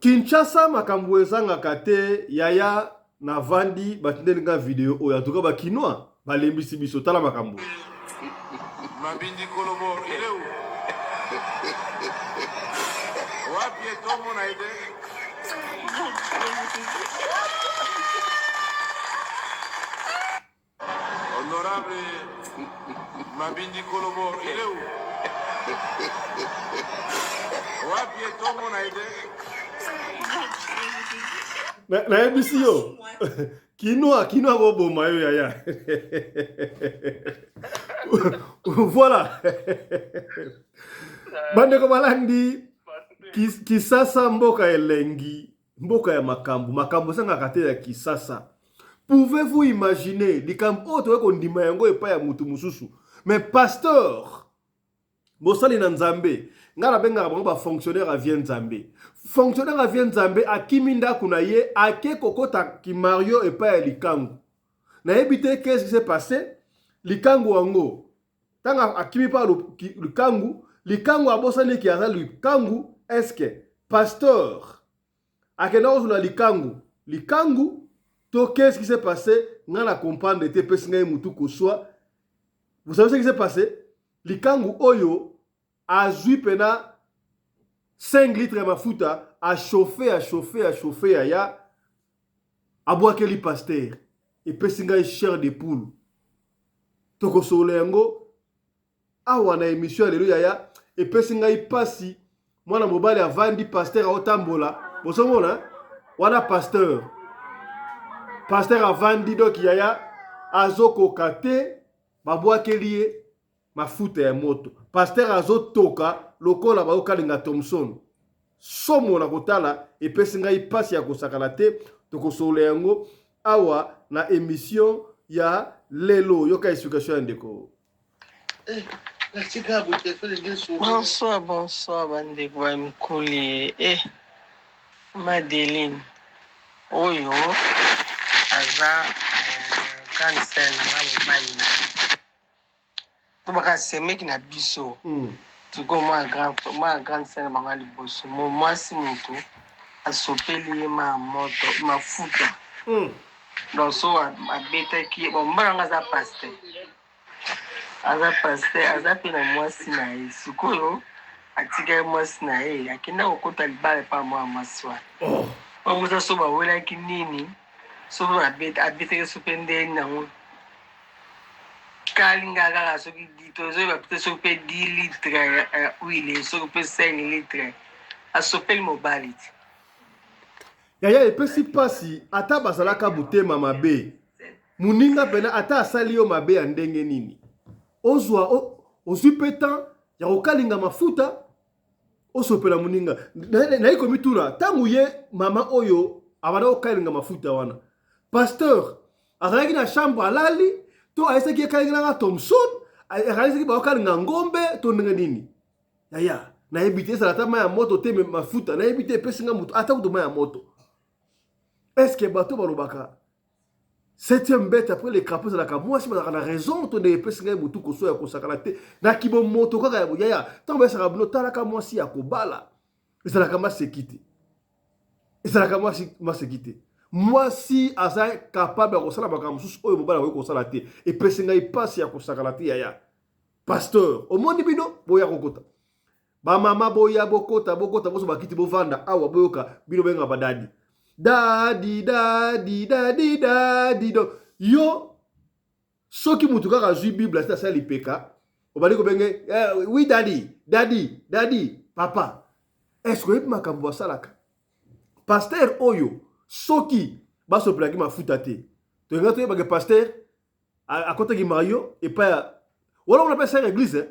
Kinshasa makambo ezangaka te yaya na vandi batindeli nga video oyo en tout cas ba kinois balembisi biso tala makambo. Mabindi Kolobo, il est où? Wapi ye tomona ye te? Honorable Mabindi Kolobo, il est où? Wapi ye tomona ye te? Nayebisi yo kinois kinois akoboma yo yaya. Voilà. Bandeko balandi Kisasa mboka elengi Mboka ya makambo, makambo ezangaka te ya Kisasa. Pouvez-vous imaginer likambo oyo tokoki kondima yango epai ya moto mosusu, mais pasteur mosali na Nzambe, ngai nabengaka bango ba fonctionnaire à vie Nzambe. Fonctionnaire à vie Nzambe akimi ndako na ye ake kokota kimario epai ya likangu. Nayebi te qu'est-ce qui s'est passé, likangu yango Tango akimi pa likangu, likangu abosani ke aza likangu, est-ce que pasteur akenda kozula likangu, likangu to qu'est-ce qui s'est passé? Nga na comprendre te, epesi ngai mutu koswa. Vous savez ce qui s'est passé? Likangu oyo azwi pena 5 litres ya mafuta, a chauffer, a chauffer, a chauffer yaya, abwakeli pasteur. Epesi ngai chair de poule. Tokosolola yango awa na emission ya lelo yaya. Epesi ngai pasi, mwana mobali avandi, pasteur aotambola, bozomona wana pasteur, pasteur avandi donc yaya azokoka te, babwakeli ye mafuta ya moto, pasteur azotoka lokola bazokalinga Thomson. Somo na kotala, epesi ngai pasi ya kosakana te. Tokosolola yango awa na emission ya lelo. Yoka explication ya ndeko. Bonsoir, bonsoir bandeko ba mikoli. Eh, Madeline oyo aza grande sœur na nga mobali na ye. Tobaka semeki na biso. Sikoyo mwa grand mwa grande sœur na bango ya liboso mo mwasi moto asopeli ye ma moto mafuta. Donc so abetaki ye bon mobali yango aza pasteur. Aza pasteur aza pe na mwasi na ye sikoyo atikaki mwasi na ye akenda kokota libala epa mwa mwasi wana. Oh. Mwa mwasi so bawelaki nini soki abetaki so pe ndeni nango Kalinga kaka soki tozoyeba te soki mpe 10 litre ya huile soki mpe 5 litre asopeli mobali te. Yaya epesi pasi ata bazalaka motema mabe muninga pena ata asali yo mabe ya ndenge nini ozwa ozwi pe temps ya kokalinga mafuta osopela moninga. Naye komituna ntango ye mama oyo abanda kokalinga mafuta wana, pasteur azalaki na chambre alali to ayesaki ye kalingelanga Thomson, ayesaki bakokalinga ngombe to ndenge nini? Yaya nayebi te, ezala ata mai ya moto te, me mafuta nayebi te, epesi nga moto ata kutu mai ya moto. Est-ce bato balobaka septième bête après le crapaud ezalaka mwasi, bazalaka na raison to ndenge? Epesi ngai motu koso ya kosakana te na kibomoto kaka ya yaya. Ntango bayesaka bino talaka mwasi ya kobala, ezalaka maseki te, ezalaka mwasi maseki te. Mwasi aza capable ya kosala makambo mosusu oyo mobali akoki kosala te. Epesi ngai mpasi ya kosakana te yaya. Pasteur omoni bino boya kokota, bamama boya bokota, bokota boso bakiti bovanda awa boyoka bino benga badadi dadi dadi dadi dadi. Donc yo soki mutu kaka azwi bible asi asala lipeka, obandi kobenge eh, oui dadi dadi dadi papa. Est-ce oyebi makambo basalaka? Pasteur oyo soki basopelaki mafuta te, tolinga toyebake pasteur akotaki mario epai ya wana. Omona mpe sere église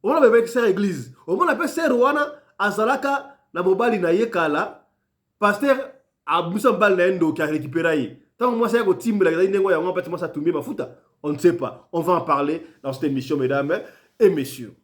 omona bebeki sere église, omona mpe sere wana azalaka na mobali na ye kala. Pasteur abimisa mobali na ye ndoki, arécupéra ye. Ntango mwasi aya kotimbela ezali ndenge yango mpati mwasi atumbi mafuta. On ne sait pas, on va en parler dans cette émission, mesdames et messieurs.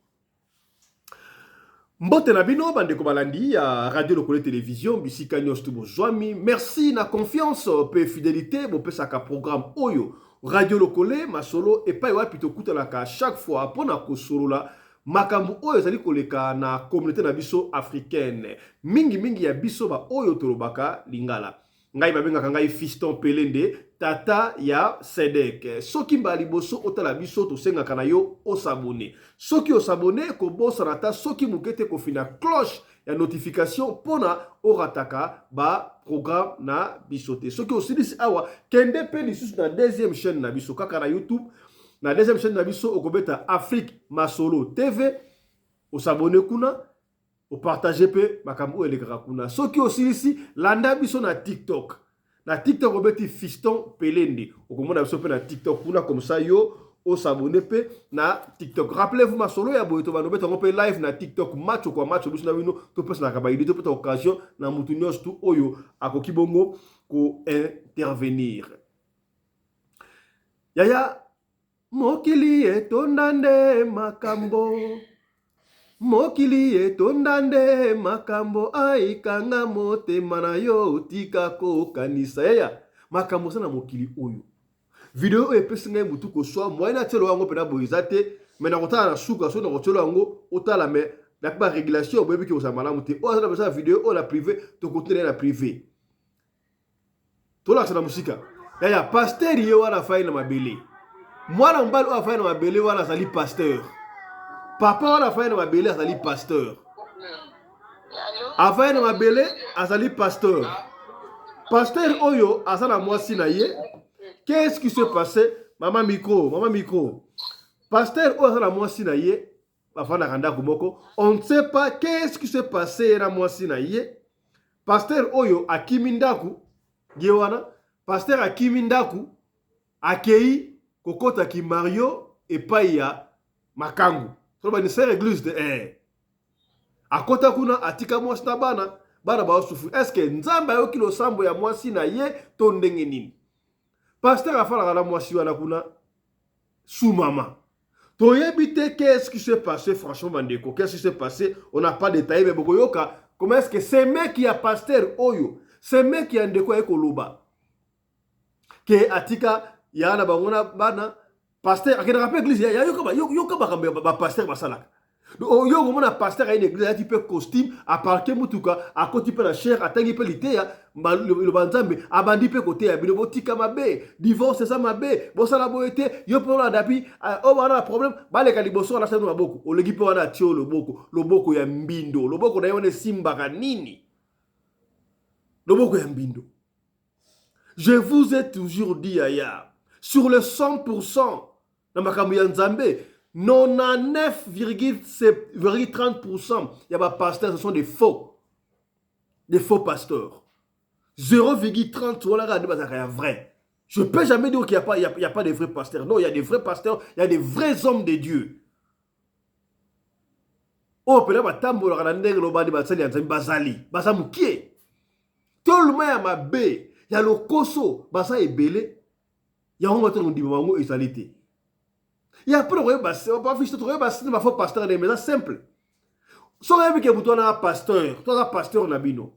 Mbote na bino bandeko balandi ya Radio Lokole Television bisika nyonso to bozwami. Merci na confiance pe fidelite bopesaka programme oyo Radio Lokole masolo epai wapi tokutanaka chaque fois mpona kosolola. Makambo oyo ezali koleka na communauté na biso africaine, mingi mingi ya biso ba oyo tolobaka lingala. Ngai babengaka ngai Fiston Pelende, tata ya Sedek. Soki mbala liboso otala biso, tosengaka na yo osabone. Soki osabone, kobosana ata soki moke te kofina cloche ya notification mpona orataka ba programme na biso te. Soki osilisi awa, kende mpe lisusu na deuxième chaîne na biso kaka na YouTube. Na deuxième chaîne na biso okobeta Afrique Masolo TV, osabone kuna, opartage mpe makambo oyo elekaka kuna. Soki osilisi, landa biso na TikTok. Na TikTok obeti Fiston Pelende, okomona biso mpe na TikTok kuna, comme ça yo osabone mpe na TikTok. Rappelez-vous, masolo ya boye tobanda obeta yango mpe live na TikTok, match kwa match, biso na bino topesanaka baidée, topesa occasion na mutu nyonso tu oyo akoki bongo kointervenir. Yaya, mokili etonda nde makambo, mokili etonda nde makambo, aikanga motema na yo, tika kokanisa. Yaya, makambo eza na mokili oyo. Video oyo epesi ngai motu koswa moyen natielo yango mpena boye eza te, me nakotala na suka. Soki nakotielo yango otala, me na mpe barégulation boyebi ke kozala malamu te. Oyo aza na besoin ya video oyo na privé, tokotina ye na privé, tolakisa na mosika. Yaya, pasteur ye wana afai na mabele. Mwana mobali oyo afai na mabele wana azali pasteur. Papa wana afai na mabele azali pasteur. Afai na mabele azali pasteur. Pasteur oyo aza na mwasi na ye. Qu'est-ce qui s'est passé? Mama micro, mama micro. Pasteur oyo aza na mwasi na ye, bafandaka ndako moko. On ne sait pas qu'est-ce qui s'est passé ye na mwasi na ye. Pasteur oyo akimi ndako ye wana. Pasteur akimi ndako, akei kokɔta kimario epai ya makangu, toloba ni sœur église te. Akɔta kuna, atika mwasi na bana. Bana baosouffrir. Est ce que Nzambe ayoki losambo ya mwasi na ye to ndenge nini? Pasteur afandaka na mwasi wana kuna sous mama, toyebi te qu'est-ce qui s'est passé. Franchement, bandeko, qu'est-ce qui s'est passé, on n'a pas détaillé, mais bokoyoka comment est-ce que ce mec ya pasteur oyo, ce mec ya ndeko aye koloba ke atika ya na bango na bana. Pasteur akendaka mpe église. Ya yoka makambo ya bapasteur basalaka. Yo okomona pasteur aye na église, alati mpe costume, aparke mutuka, akoti mpe na chaire, atangi mpe liteya, loba Nzambe, abandi mpe koteya bino: botika mabe, divorce eza mabe, bosala boye te. Yo mpe olanda pi oyo wana na problème, baleka liboso wana, asali maboko, oleki mpe wana, atie oyo loboko, loboko ya mbindo. Loboko na ye wana esimbaka nini? Loboko ya mbindo. Je vous ai toujours dit, yaya, sur le 100% na makambo ya Nzambe, 99,30% ya bapasteurs, ce sont des faux pasteurs. 0,30 wana kaka nde bazalaka ya vrai. Je peux jamais dire qu'il y a pas de vrais pasteurs. Non, il y a des vrais pasteurs, il y a des vrais hommes de Dieu oyo mpena batambolaka na ndenge lobandi. Basali ya Nzambe bazali, baza mokie. Toluma ya mabe ya lokoso baza ebele. Yango bato kondima bango ezali te. Ya mpe tokoyeba bafiche, tokoyeba sine bafaux pasteur ndenge eza simple. Soki oyebi ke moto wana pasteur to aza pasteur na bino,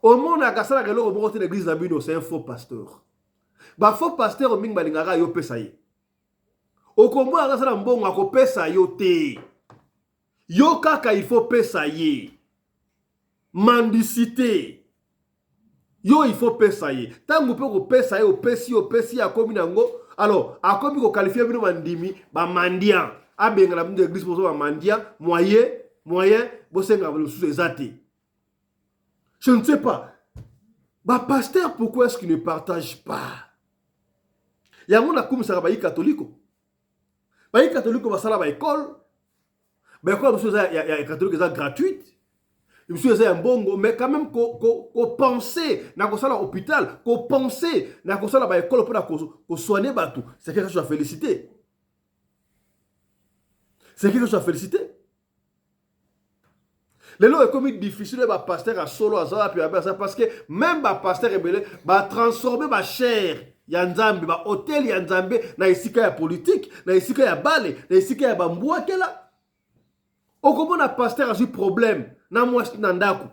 omonaka asalaka eloko moko te na église na bino, c'est un faux pasteur. Bafaux pasteur mingi balingaka yo opesa ye. Okomona asala mbongo, akopesa yo te. Yo kaka il faut pesa ye. Mendicité, yo il faut pesa ye. Ntango mpe kopesa ye, opesi, opesi ye, akomi nango. Alors akomi koqualifier bino bandimi bamendiant, abengana bino église pozo bamendiant. Moyen bosengaka lisusu eza te. Je ne sais pas, bapasteur, pourquoi est-ce qu'ils ne partagent pas yango. Nakumisaka bayi katoliko. Bayi katoliko basala baécole. Baécole mosusu eza ya catholique, eza gratuite, mosusu eza ya mbongo, mais quand même kopenser na kosala hôpital, kopenser na kosala baécole mpona kosoigner bato, c'est quelque chose à féliciter, c'est quelque chose à féliciter. Lelo ekomi difficile. Bapasteur ya solo aza wapi? Abe aza, parce que même bapasteur ebele batransforme bachaire ya Nzambe, baautel ya Nzambe na esika ya politike, na esika ya bale, na esika ya bambwakela. Okomona pasteur azwi problème na mwasi na ndako,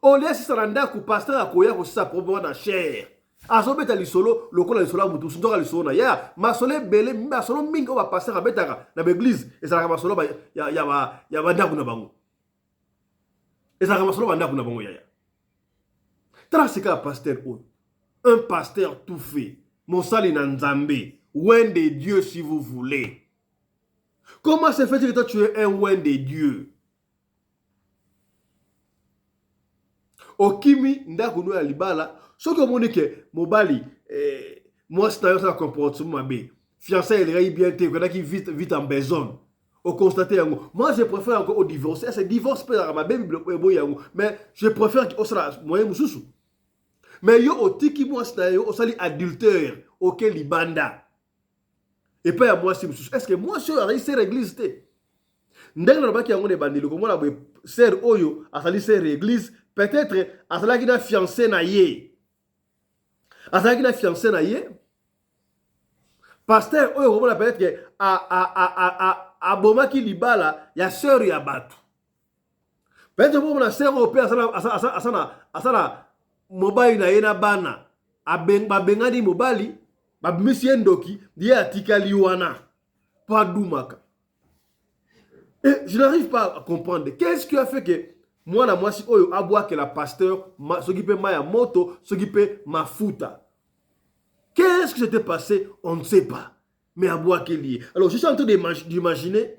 olie asisa na ndako, pasteur akoya kosisa problème wana na chaire. Azobeta lisolo lokola lisolo ya motu nzoka lisolo na ye. Masolo ebele, masolo mingi oyo bapasteur abetaka na baeglise ezalaka masolo ya bandako na bango, ezalaka masolo bandako na bango yaya. Tala sika ya pasteur oyo, un pasteur tout fait, mosali na Nzambe, oint de Dieu si vous voulez. Comment se fait-il que toi tu es un oint de Dieu? Okimi ndako no ya libala, soki omoni ke mobali eh, mwasi na yo asala comportement mabe, fiancé elekaki bien te, okendaki vite vite en besogne, oconstate yango. Moi je préfère encore odivorce. Ese divorce mpe ezalaka mabe, bible eboyi yango, mais je préfère osala moyen mosusu. Mais yo otiki mwasi na yo, osali adultère, oke libanda epai ya mwasi mosusu. Est ce que mwasi oyo azali sere église te? Ndenge nalobaki yango na ebandeli, komona boye sere oyo azali sere église, peut-être azalaki na fiancé na ye, azalaki na fiancé na ye. Pasteur oyo komona peut-être ke abomaki libala ya sœur ya bato. Peut-être komona sœur oyo mpe asala mobali na ye na bana, babengani mobali, babimisi ye ndoki, ye atikali wana mpo adumaka. Et je n'arrive pas à comprendre qu'est-ce qui a fait que mwana mwasi oyo abwakela pasteur soki mpe mai ya moto, soki mpe mafuta. Qu'est-ce qui s'était passé? On ne sait pas, mais abwakeli ye. Alors je suis en train d'imaginer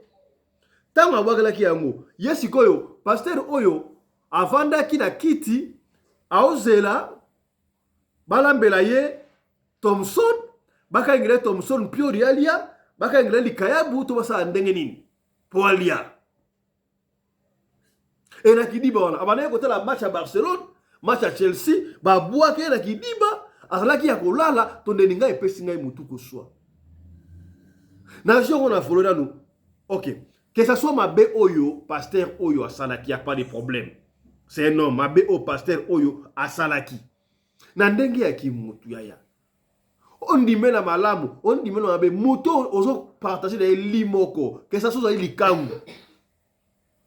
ntango abwakelaki yango ye, sikoyo pasteur oyo avandaki na kiti, aozela balambela ye Thomson, bakangela ye Thomson mpiori alia, bakangela ye likayabu to basala ndenge nini mpo alia. E na kidiba wana abandaki kotala match ya Barcelone, match ya Chelsea, babwaki ye na kidiba, azalaki ya kolala. Tondeni ngai epesi ngai motu koswa na jour oyo na folo nanu. Ok, que ça soit mabe oyo pasteur oyo asalaki, ya pas de problème, c'est un homme. Mabe oyo pasteur oyo asalaki na ndenge ya kimutu, yaya, ondimela malamu, ondimela mabe, moto ozopartage na ye li moko, que ça soit ozali likangu,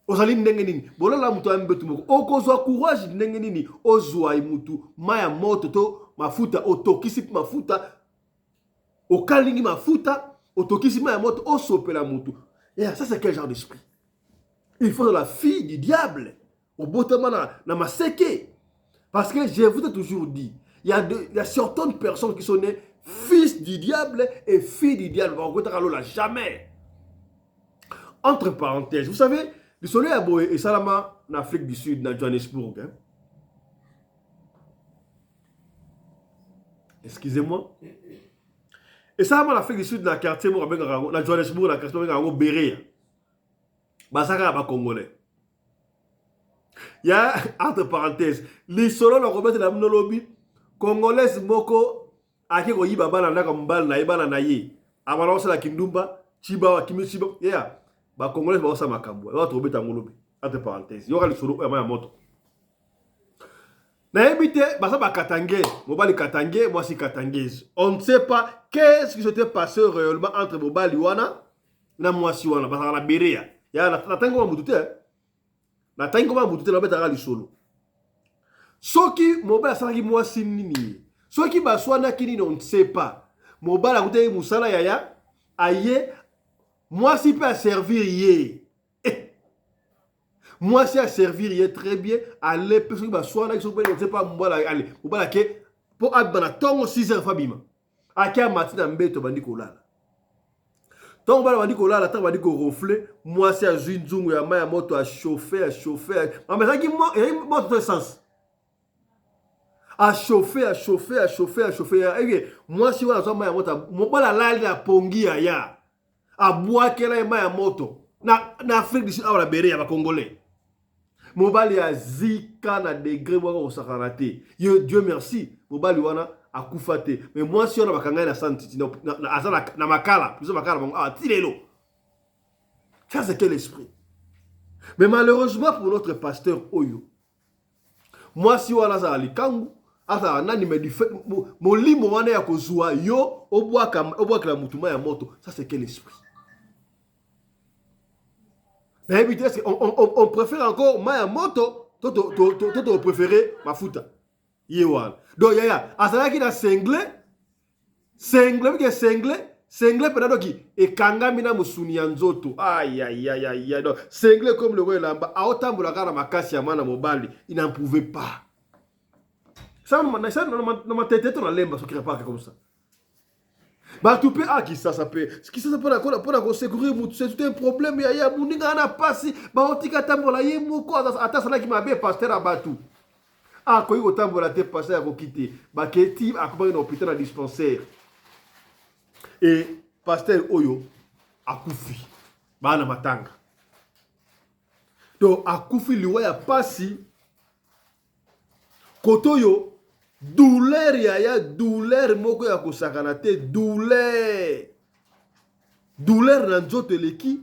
ozali ndenge nini, bolala moto ya mbetu moko, okozwa courage ndenge nini ozwa mutu mai ya moto to mafuta, otokisi mpe mafuta, okalingi mafuta, otokisi mai ya moto, osopela mutu? Yeah, ça c'est quel genre d'esprit? Il faut la fille du diable, obotama na maseke. Parce que je vous ai toujours dit, il y a certaines personnes qui sont nées fils du diable et fille du diable, bakokotaka lola jamais. Entre parenthèses, vous savez, lisolo ya boye esalama na Afrique du Sud, na Johannesburg, hein? Excusez-moi, esalama na Afrique du Sud, na quartier moko babengaka yango, na Johannesburg, na quartier babengaka yango Berea. Baza kaka bacongolais ya. Entre parenthèse, lisolo na kobetela bino lobi, congolaise moko ake koyiba bana ndako mobali na ye, bana na ye abana kosala kindumba, ciba akimi ciba ya bacongolais, baosala makambo oyo tokobeta yango lobi. Entre parenthèse, yoka lisolo oyo ya mai ya moto. Nayebi te, baza bakatange, mobali katange, mwasi katangese. On ne sait pas qu'est-ce qui s'était passé réellement entre mobali wana na mwasi wana. Bazalaka na Berea ya. Natangi koma mutu te, natangi koma mutu te, nabetaka lisolo. Soki mobali asalaki mwasi nini, soki baswanaki nini, on ne sait pas. Mobali akutaki mosala, yaya, aye, mwasi mpe aservir ye, eh! Mwasi aservir ye très bien, ale mpe soki baswanaki, soki mpe on ne sait pas. Mobali ale, mobali ake mpo abima na ntongo 6 heures, fa abima, ake amati na mbeto, bandi kolala. Ntango bana bandi kolala, ntango bandi koronfler, mwasi azwi nzungu ya mai ya moto, achauffe, achauffe. Mama, ezalaki moto to essence? Achauffe, achauffe, achauffe, achauffe. Eke mwasi wana azwa mai ya moto, mobali alali na pongi, yaya, abwakela ye mai ya moto na Afrique du Sud awa na Berea ya bacongolais. Mobali azika na degré moko kosakana te. Ye, Dieu merci, mobali wana akufa te, mais mwasi wana bakanga ye na santiti, aza na makala, biso makala bango awa ti lelo. Ça c'est quel esprit? Mais malheureusement pour notre pasteur oyo, mwasi wana azala likangu, azala nani, mais du fait molimo wana ya kozwa yo obwakela mutu mai ya moto, ça c'est quel esprit? Nayebi te. Est-ce on préfère encore mai ya moto to préféré mafuta? Ye wana. Donc yaya azalaki na singlet, singlet bike singlet, singlet mpena doki ekangami na mosuni ya nzoto. Ayayayaya, donc singlet comme lokola elamba, aotambola kaka na makasi ya mwana mobali, il n'en pouvait pas. Ça na matete to na lemba soki repart comme ça. Bato mpe ah Kisasa mpe Kisasa mpona kosecourir motu, c'est tout un problème. Ya moninga na pasi, baotika tambola ye moko, ata asalaki mabe, pasteur ya bato akoki kotambola te, pasteur akoki te. Baketi akomaki na hôpital, na dispensaire, e pasteur oyo akufi baa na matanga. Donc akufi liwa ya pasi kote oyo, douleur yaya, douleur moko ya kosakana te, douleur, douleur na nzoto eleki.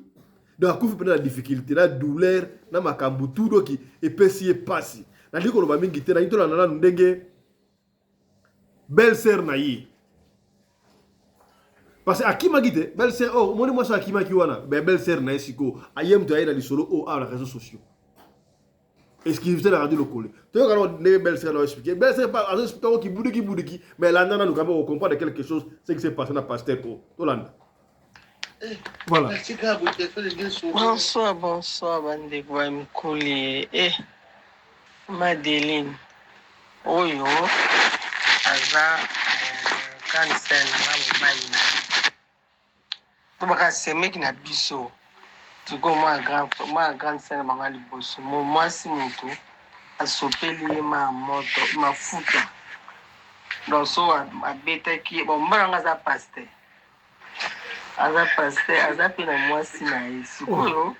Donc akufi mpena na difficulté, na douleur, na makambo tu doki epesi ye pasi. Nalingi koloba mingi te, nalingi tolanda nanu ndenge belle sœur na ye, parce que akimaki te. Belle sœur oyo omoni, mwasi akimaki wana, belle sœur na ye sikoyo aye, moto aye na lisolo oyo awa na réseaux sociaux, exclusivité na Radio Lokole. Toyoka nano ndenge belle sœur na expliqué. Belle sœur azo expliqué yango kibuduki buduki, mais landa nanu quand même, ocomprendre quelque chose, ce qui s'est passé na pasteur oyo. Tolanda, voilà. Bonsoir, bonsoir bandeko ba mikoli. E Madeline oyo aza grande sœur na nga, mobali na ye to baka semeki na biso. Sikoyo mwa grande sœur na bango ya liboso, mwasi moto asopeli ye ma moto mafuta. Donc so abetaki ye. Bon, mobali yango aza pasteur, aza pasteur, aza mpe na mwasi na ye. Sikoyo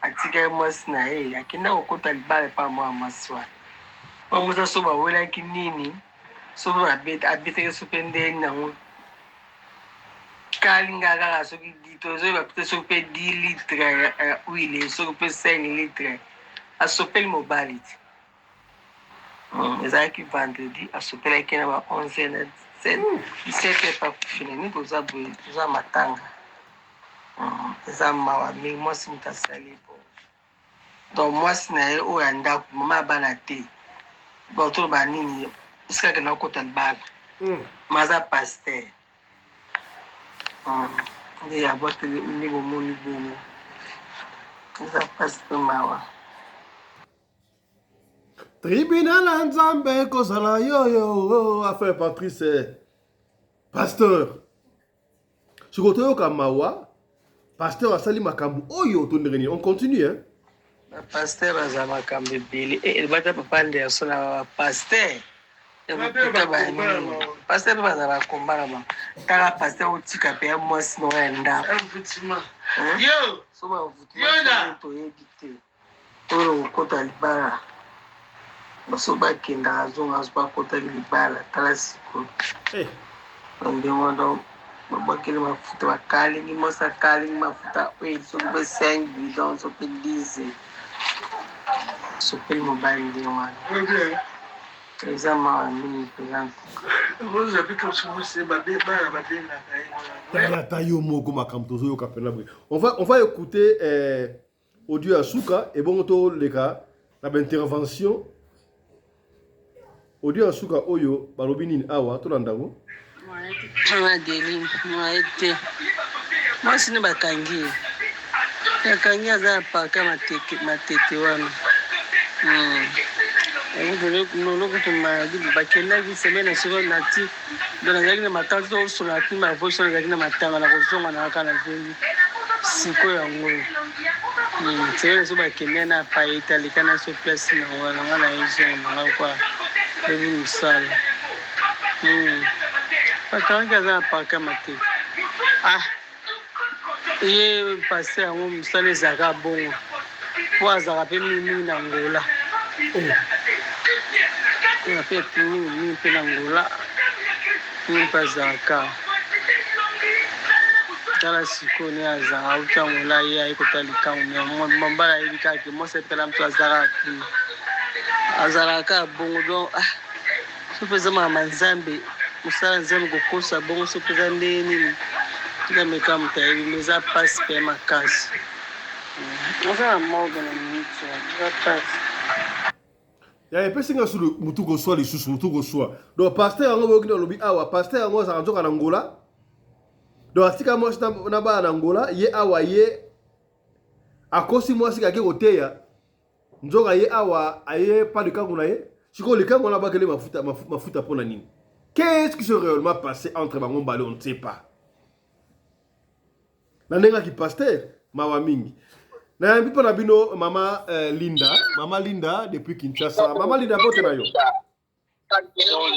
atikaki mwasi na ye, akenda kokota libala epa mwana mwasi wana. Mwana mwasi so bawelaki nini, so mpe abetaki, so mpe ndeni nango kalinga kaka, soki tozoyeba peut soki mpe 10 litre ya huile, soki mpe 5 litre, asopeli mobali ti. Ezalaki vendredi, asopelaki na ba 11 na 17 epa kufina. Nini toza boye, toza matanga, eza mawa mingi. Mwasi moto asali bo, donc mwasi na ye oyo ya ndako, mama ya bana te. Bon, toloba nini, esika akenda kokota libala, ma aza pasteur nde abwakeli nde bomoni bongo, eza pasi mpe mawa. Tribunal ya Nzambe ekozala yoyo affaire Patrice pasteur. Sikoyo toyoka mawa, pasteur asali makambo oyo to ndenge nini? On continue, hein? Bapasteur baza makambo ebele. Ebata papa Anderson na bapasteur ya lokuta banini, pasteur mpe baza bakomba na bango. Tala pasteur otika mpe ya mwasi na ya ndako so bavutuma, toyebi te oyo kokota libala. Baso bakendaka zonga, so bakotaki libala, tala sikoyo ndenge wana babwakeli mafuta, bakalingi mwasi, akalingi mafuta oyo soki mpe 5 bidon, so mpe 10, sopeli mobali ndenge wana. Eza mawa mingi mpenza. Tala ata yo moko makambo tozoyoka mpena boye. On va écouter audio ya suka, ebongo toleka na baintervention. Audio ya suka oyo balobi nini awa? Tolanda yango. Adeline mwaye te, mwasi nde bakangi ye, bakangi, aza na parka Matete wana. Lolo kutu maladi, bakendaki semaine soko nati. Donc nazalaki na matanga, tosola ti mavoso, nazalaki na matanga, na kozonga na kaka nazongi sikoyo yango oyo semaine so bakende na paeta leka na so place na wana, nga na ezonga nanga kwa lobi mosala. Bakangaki, aza na parka Matete. Ah, ye pasteur yango mosala ezalaka bongo, po azalaka mpe mingimingi na Ngola mpe mingimingi mpe na Ngola mingi mpe azalaka. Tala sikoyo ne azala auti Angola, ye aye kotala likambo mobali, ayebi kaka ke mwasi apetala moto azalaka kuna, azalaka kaka bongo. Donc ah, so mpe eza makambo ya Nzambe, mosala Nzambe kokosa bongo, so mpe eza ndenge nini, tika meka moto ayebi. Me eza mpasi mpe makasi, aza na morgue na minute, eza mpasi. Ya epesi nga sulu mutu koswa lisusu mutu koswa. Donc pasteur yango boyoki nde alobi awa pasteur yango azalaka nzoka na Angola. Donc atika mwasi na bana na Angola ye awa ye akosi mwasi kake koteya nzoka ye awa aye pa likangu na ye sikoyo likangu wana abakeli mafuta mafuta mpo na nini? Qu'est-ce qui s'est réellement passé entre bango mbale on ne sait pas. Na ndenge ya kipasteur mawa mingi. Nayambi mpo na bino mama eh, Linda, mama Linda depuis Kinshasa. Mama Linda, mbote na yo.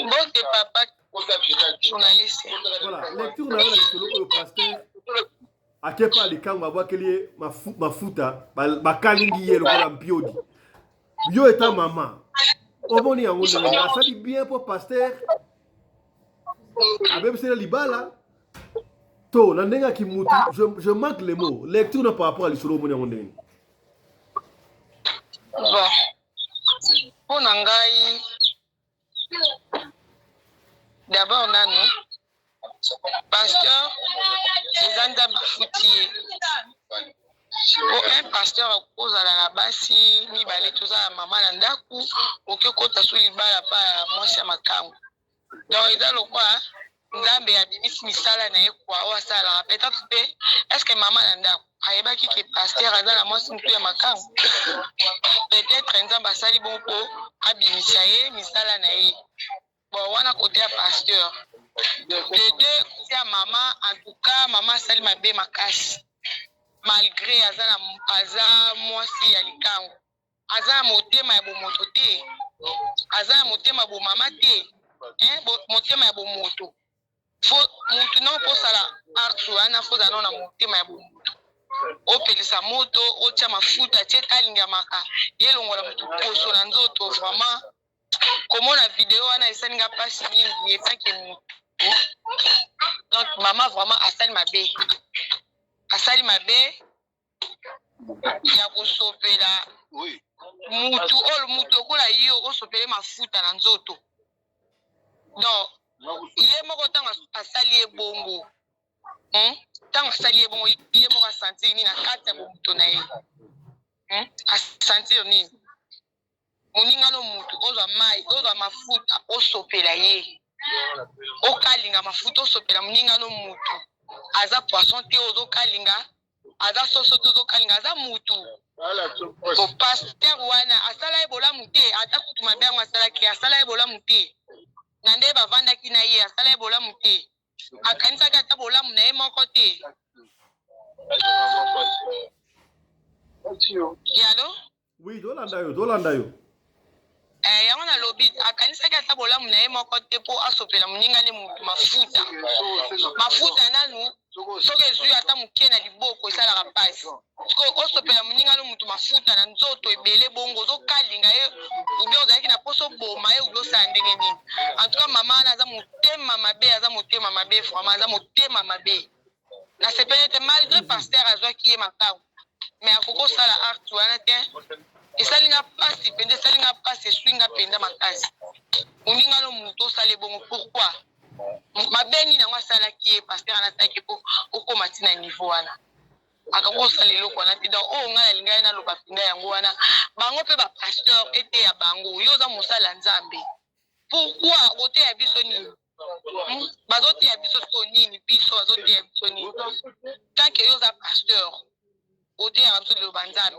Mbote papa journaliste. Voilà, lecture na yo na lisolo oyo pasteur akepa likango abwakeli ye mafuta bakalingi ye lokola mpiodi. Yo eta mama omoni yango ndenge asali bien mpo pasteur abebiseli libala to na ndenge ya kimutu je manque les mots lecture na par rapport à lisolo omoni yango ndenge bon mpo na ngai d'abord nanu pasteur eza nzambe afuti ye po un pasteur akozala na basi mibale toza ya mama na ndako oke kota so libala pa ya mwasi ya makangu donc eza lokwa nzambe abimisi misala na ye kua oyo asalaka peut-être mpe est ce que mama na ndako ayebaki ke pasteur aza na mwasi motu ya makangu peut-être nzambe asali bongo mpo abimisa ye misala na ye bon wana kote ya pasteur de deux kote ya mama en tout cas mama asali mabe makasi malgré aza na aza mwasi ya likangu aza na motema ya bomoto te aza na motema ya bomama te hein, bo, motema ya bomoto fo mutu nao kosala art wana fo ozala nao na motema ya bomoto opelisa moto otya mafuta tie kalingamaka elongola motu poso na nzoto vraiment komona video wana esali nga mpasi mingi etake motu donc mama vraiment asali mabe asali mabe ya kosopela mutu oyo mutu lokola yo osopele mafuta na nzoto donc ye moko ntango asali ye bongo ntango asali ye bongo ye moko asentir nini na kati ya bomoto na ye Asentir nini moninga no mutu ozwa mai ozwa mafuta osopela ye okalinga mafuta osopela moninga no mutu aza poisson te ozokalinga aza soso te ozokalinga aza mutu bo pasteur wana asala ye bolamu te ata kutu mabe yango asalaki asala ye bolamu te na nde bavandaki na ye asala ye bolamu te akanisaki ata bolamu na ye moko te yalo Oui, tolanda yo, tolanda yo. Eh, yango nalobi akanisaki ata bolamu na ye moko te mpo asopela moninga nde motu mafuta mafuta nanu soki ezwi ata moke na liboko esalaka mpasi sikoyo osopela moninga no motu mafuta na nzoto ebele bongo ozokalinga ye ubie ozalaki na mposa oboma ye ubie osala ndenge nini en tout cas mama wana aza motema mabe aza motema mabe vraiment aza motema mabe nasepeli te malgré pasteur azwaki ye makangu mais akoki kosala acte wana te esali nga mpasi mpenza esali nga mpasi eswi nga mpenza makasi moninga no moto osala ebongo pourquoi mabe nini yango asalaki ye pasteur wana asalaki mpo okóma ti na niveau wana akoki kosala eloko wana te donc oyo ngai nalingaki naloba mpenza yango wana bango mpe bapasteur eteya bango yo oza mosala nzambe pourquoi oteya biso nini Bazoteya biso sikoyo nini? Biso bazoteya biso nini? Tant que yo oza pasteur, oteyaka biso liloba Nzambe,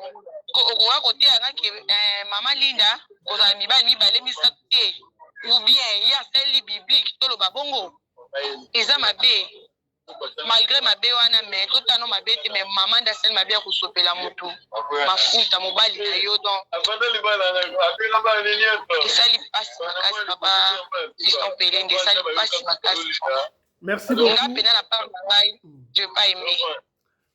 ko okoka koteya nga ke eh, mama Linda kozala mibali mibale misato te, ou bien ye asaleli biblique, toloba bongo eza mabe. Malgre mabe wana mais totano mabe te mais maman nde asali mabe ya kosopela mutu mafuta mobali na yo donc esali pasi makasi papa Fiston Pelende esali pasi makasi. Merci beaucoup. Nga pena na part na ngai je pas aimé.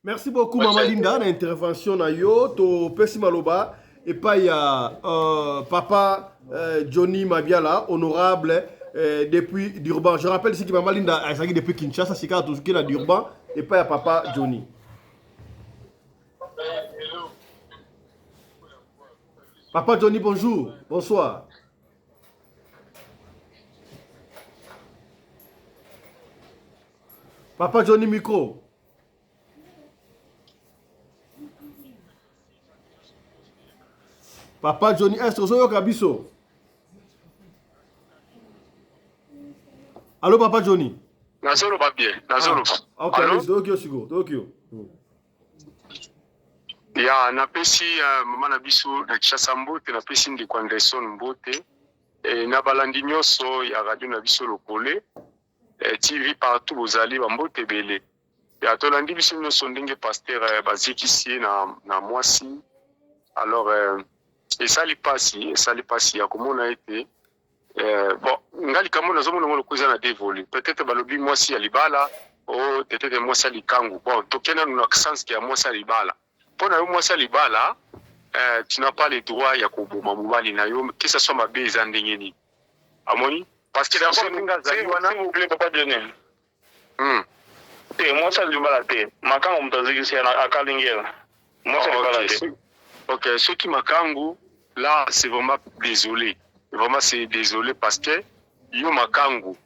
Merci beaucoup Maman Linda na intervention na yo to pesi maloba epai ya euh, papa euh, Johnny Mabiala honorable euh, depuis Durban. Je rappelle ici que Maman Linda azalaki depuis Kinshasa sika tozuki na Durban epai ya papa Johnny. Papa Johnny, bonjour. Bonsoir. Papa Johnny micro. Papa Johnny, est-ce que ozoyoka biso? Allo papa Johnny. Nazoloba bien, nazoloba. Ah, ok, allez, toyoki yo sikoyo, toyoki yo. Ya napesi uh, mama na biso na Kinshasa mbote, napesi ndeko Anderson mbote e, na balandi nyonso ya radio na biso Lokole e, TV partout bozali bambote ebele. Ya tolandi biso nyonso ndenge pasteur eh, bazikisi ye na, na mwasi alors eh, esali pasi esali pasi ya komona ete eh, bon nga likambo nazomona ngo lokola eza na deux volets peut-être balobi mwasi ya libala o oh, peut-être mwasi ya likangu bon toke nanu na sens ke ya mwasi ya libala mpo na yo mwasi ya libala eh, tu n'as pas le droit ya koboma mobali na yo que ça soit mabe eza ndenge nini amoni parce que d'abord ndenge azali wana S'il vous plaît, papa Johnny. Te, mwasi ya libala te. Makangu moto azikisi ye akalingi ye. Mwasi ya libala te. Ok, soki makangu là c'est vraiment désolé. Vraiment c'est désolé parce que yo makangu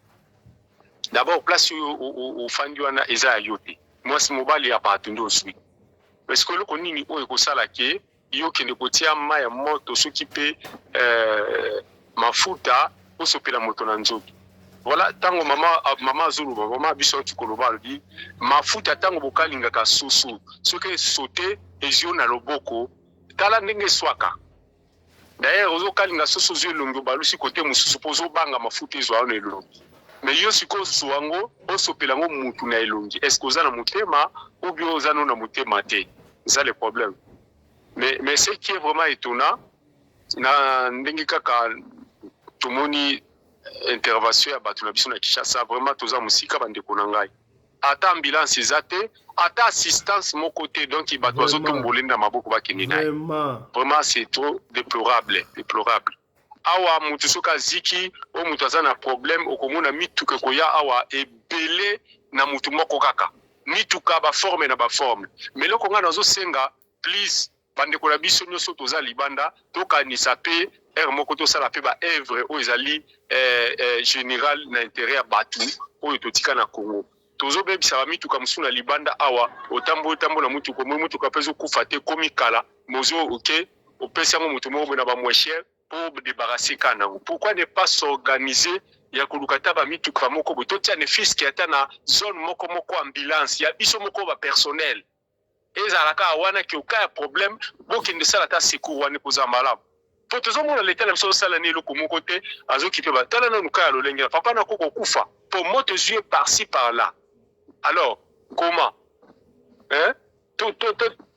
d'abord place oyo ofandi wana eza ya yo te. Mwasi mobali ya bato nde ozwi. Est-ce que eloko nini oyo ekosala ke yo okende kotia mai ya moto soki pe eh, mafuta osopela moto na nzoto voilà ntango mama mama azoloba mama biso auti koloba alobi mafuta ntango bokalingaka soso soki esote ezwi yo na loboko tala ndenge eswaka d'ailleurs ozokalinga soso ozwi elongi obalusi kote mosusu mpo ozobanga mafuta ezwa yo na elongi mais yo sikoyo ozwa yango osopela yango mutu na elongi est ce que oza na motema ou bien oza no na motema te eza le problème mais, mais ce qui est vraiment étonnant na ndenge kaka tomoni intervention ya bato na biso na Kinshasa vraiment toza mosika bandeko na ngai ata ambulance eza te ata assistance moko te donc bato bazotombola na maboko bakende na ye vraiment c'est trop déplorable déplorable awa moto soki aziki oyo moto aza na problème okomona mituka ekoya awa ebele na motu moko kaka mituka baforme na baforme mais eloko ngai nazosenga please bandeko na biso nyonso toza libanda tokanisa mpe heure moko tosala mpe ba œuvre oyo ezali eh, eh, général na intérêt ya bato oyo totika na Congo tozobebisa bamituka mosusu na libanda awa otambola otambola motuka omoi motuka mpe ezokufa te ekomi kala mozo oke opesi yango moto moko boye na ba moins cher mpo débarrasser ka nango pourquoi ne pas s'organiser ya koluka ata bamituka moko boye totia ne fiske ata na zone moko moko ambulance ya biso moko ba personnel ezala kaka wana ke oka ya problème bokende sala ata secours wana ekozala malamu po tozomona leta na biso azosala ni eloko moko te azokipe batala nanu ka ya lolenge na papa nako kokufa po moto ezwi ye par-ci par-là alors comment hein?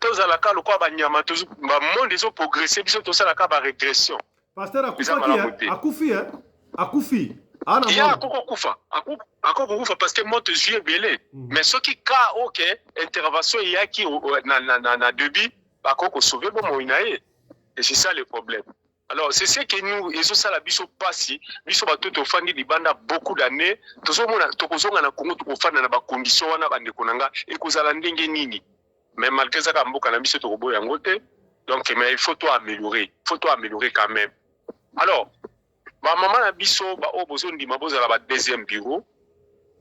Tozala kaka lokola banyama bamonde ezoprogresse biso tosala kaka barégression Pasteur akufaki hein? Akufi hein? Akufi. Ana ya akoko kufa. Akoko kufa parce que moto ezwi ebele. Mais soki ka ok intervention eyaki na na na, na début bakoko sauver bomoi na ye. Et c'est ça le problème. Alors c'est ce que nous ezosala biso pasi biso bato tofandi libanda beaucoup d'années tozomona tokozonga na Congo tokofanda na ba conditions wana bandeko na nga ekozala ndenge nini mais malgré ça mboka na biso tokoboya yango te donc mais il faut to améliorer il faut to améliorer quand même alors ba mama na biso ba oyo bozondima bozala ba deuxième bureau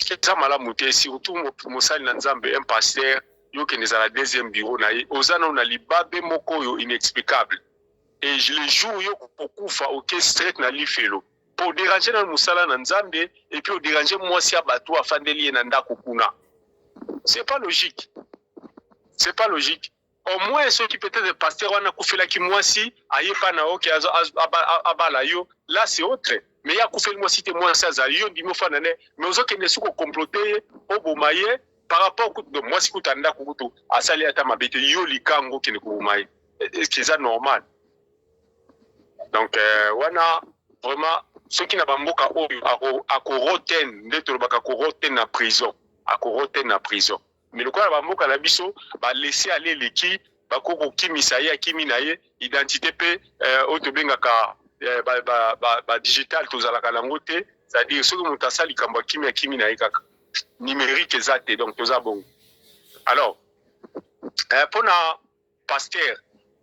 eza malamu te surtout mosali na nzambe un pasteur yo okende ezala deuxième bureau na ye oza nano na libabe moko oyo inexplicable et le jour yo kokufa oke straight na lifelo po déranger na mosala na nzambe et puis odéranger mwasi ya bato afandeli ye na ndako kuna c'est pas logique c'est pas logique au moins soki peut-être pasteur wana akufelaki mwasi ayepa na oke abala yo là c'est autre mais ye akufeli mwasi te mwasi azali yo ndimi ofanda ne mais ozokende soki okomplote ye oboma ye par rapport kutu mwasi kutu ndako kutu asali ata mabe te yo likango okende koboma ye est-ce que eza normal donc euh, wana vraiment soki na bamboka oyo akoroten nde tolobaka akoroten na prison akoroten na prison mais lokola bamboka na biso balese ale eleki bakoki kokimisa ye akimi na ye identité mpe euh, oyo tobengaka euh, ba, ba, ba, ba digital tozalaka nango te c'est-à-dire soki moto asali likambo akimi akimi na ye kaka numérique eza te donc toza bongo alors euh, mpona pasteur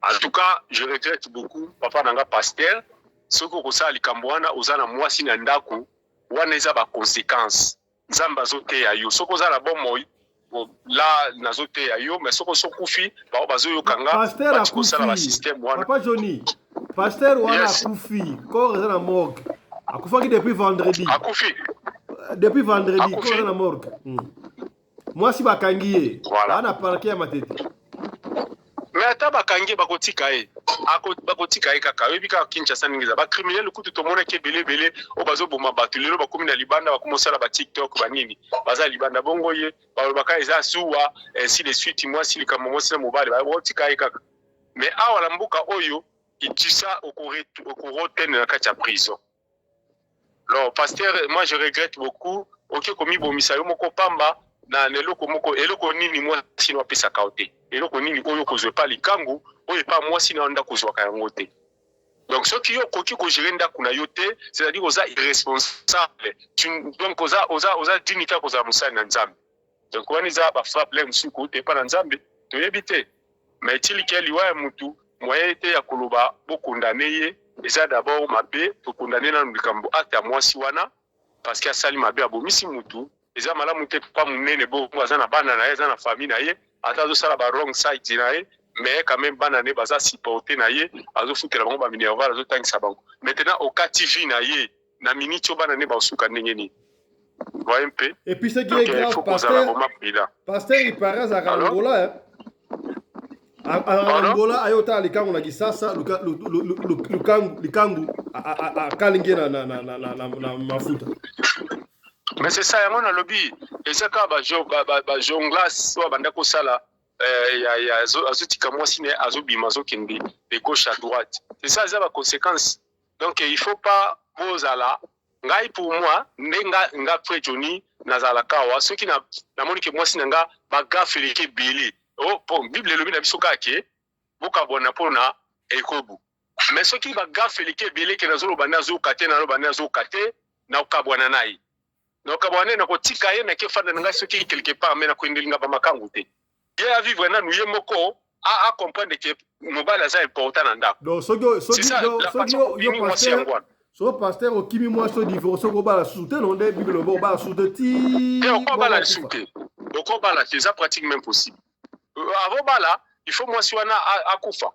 en tout cas je regrette beaucoup papa na nga pasteur soki okosala likambo wana oza na mwasi na ndako wana eza baconséquence nzambe azoteya yo soki oza na bomoi la nazoteya yo mais soki osokufi bao bazoyoka nga pasteur akosala basystème wana papa Johnny pasteur wana yes. Akufi corps eza na morgue akufaki depuis vendredi akufi. Depuis vendredi, Akufi. corps na morgue. Mwasi bakangi ye. Voilà. Ana parquet ya Matete. Mais ata bakangi ye, bakotika ye. Bakotika ye kaka. Oyebi kaka Kinshasa ndenge eza, bacriminel kutu tomonaki ebele ebele oyo bazoboma bato, lelo bakomi na libanda, bakomi osala baTikTok, banini, baza libanda. Bongo ye balobaka eza zuwa, ainsi de suite. Mwasi, likambo mwasi na mobali, bakotika ye kaka. Mais awa na mboka oyo itisa, okorotene na kati ya prison. Non, pasteur, moi je regrette beaucoup. Oke komibomisa yo moko pamba na eloko moko. Eloko nini mwasi no apesaka yo te? Eloko nini oyo okozwa epa likangu, oyo epa mwasi na yo ndako ozwaka yango te? Donc soki yo okoki kogérer ndako na yo te, c'est-à-dire oza irresponsable. Donc oza digne te kozala mosali na Nzambe. Donc wana eza bafrappe le mosusu kouta epa na Nzambe, toyebi te. Mais etiliki ya liwa ya mutu, moyen te ya koloba bokondane ye. Eza d'abord mabe. Tokondane nanu likambo acte ya mwasi wana, parce que asali mabe, abomisi mutu. Eza malamu te. Pa monene bongo, aza na bana na ye, aza na famille na ye. Ata azosala ba wrong side na ye, mais quand même bana ne baza supporte na ye, azofutela bango baminerval, azotangisa bango. Maintenant okati vie na ye na miniti oyo, bana ne baosuka ndenge nini? Voye mpe. Et puis ce qui est grave, pasteur, pasteur, il paraît azalaka Angola, hein? Angola, aye otala likangu na Kisasa, likangu akalingi na mafuta. Mais c'est ça, yango nalobi, eza kaka bajonglage oyo abanda kosala. Azotika mwasi ne, azobima, azokende de gauche à droite. C'est ça, eza baconséquence. Donc il faut pas bozala. Ngai, pour moi, nde nga frère Johnny nazalaka awa, soki namoni ke mwasi na nga bagaffes eleki ebele, oh, po Bible elobi na biso kaka ke bokabwana mpona ekobo. Mais soki bagaffes eleki ebele, ke nazoloba nde azoyoka te, naloba nde azoyoka te, nakokabwana na ye, nakokabwana ye, nakotika ye, nake fanda na ngai soki quelque part. Mais nakoendelinga bamakangu te. Ye avivre nanu ye moko, acomprendre ke mobali aza important na ndako. Donc soki yo pasteur, so pasteur okimi mwasi, odivorce, okobala susu te? No, nde Bible loba obala susu te ti Te, okobala lisusu te, okobala te, eza pratique même possible. Avant bala, il faut mwasi wana akufa.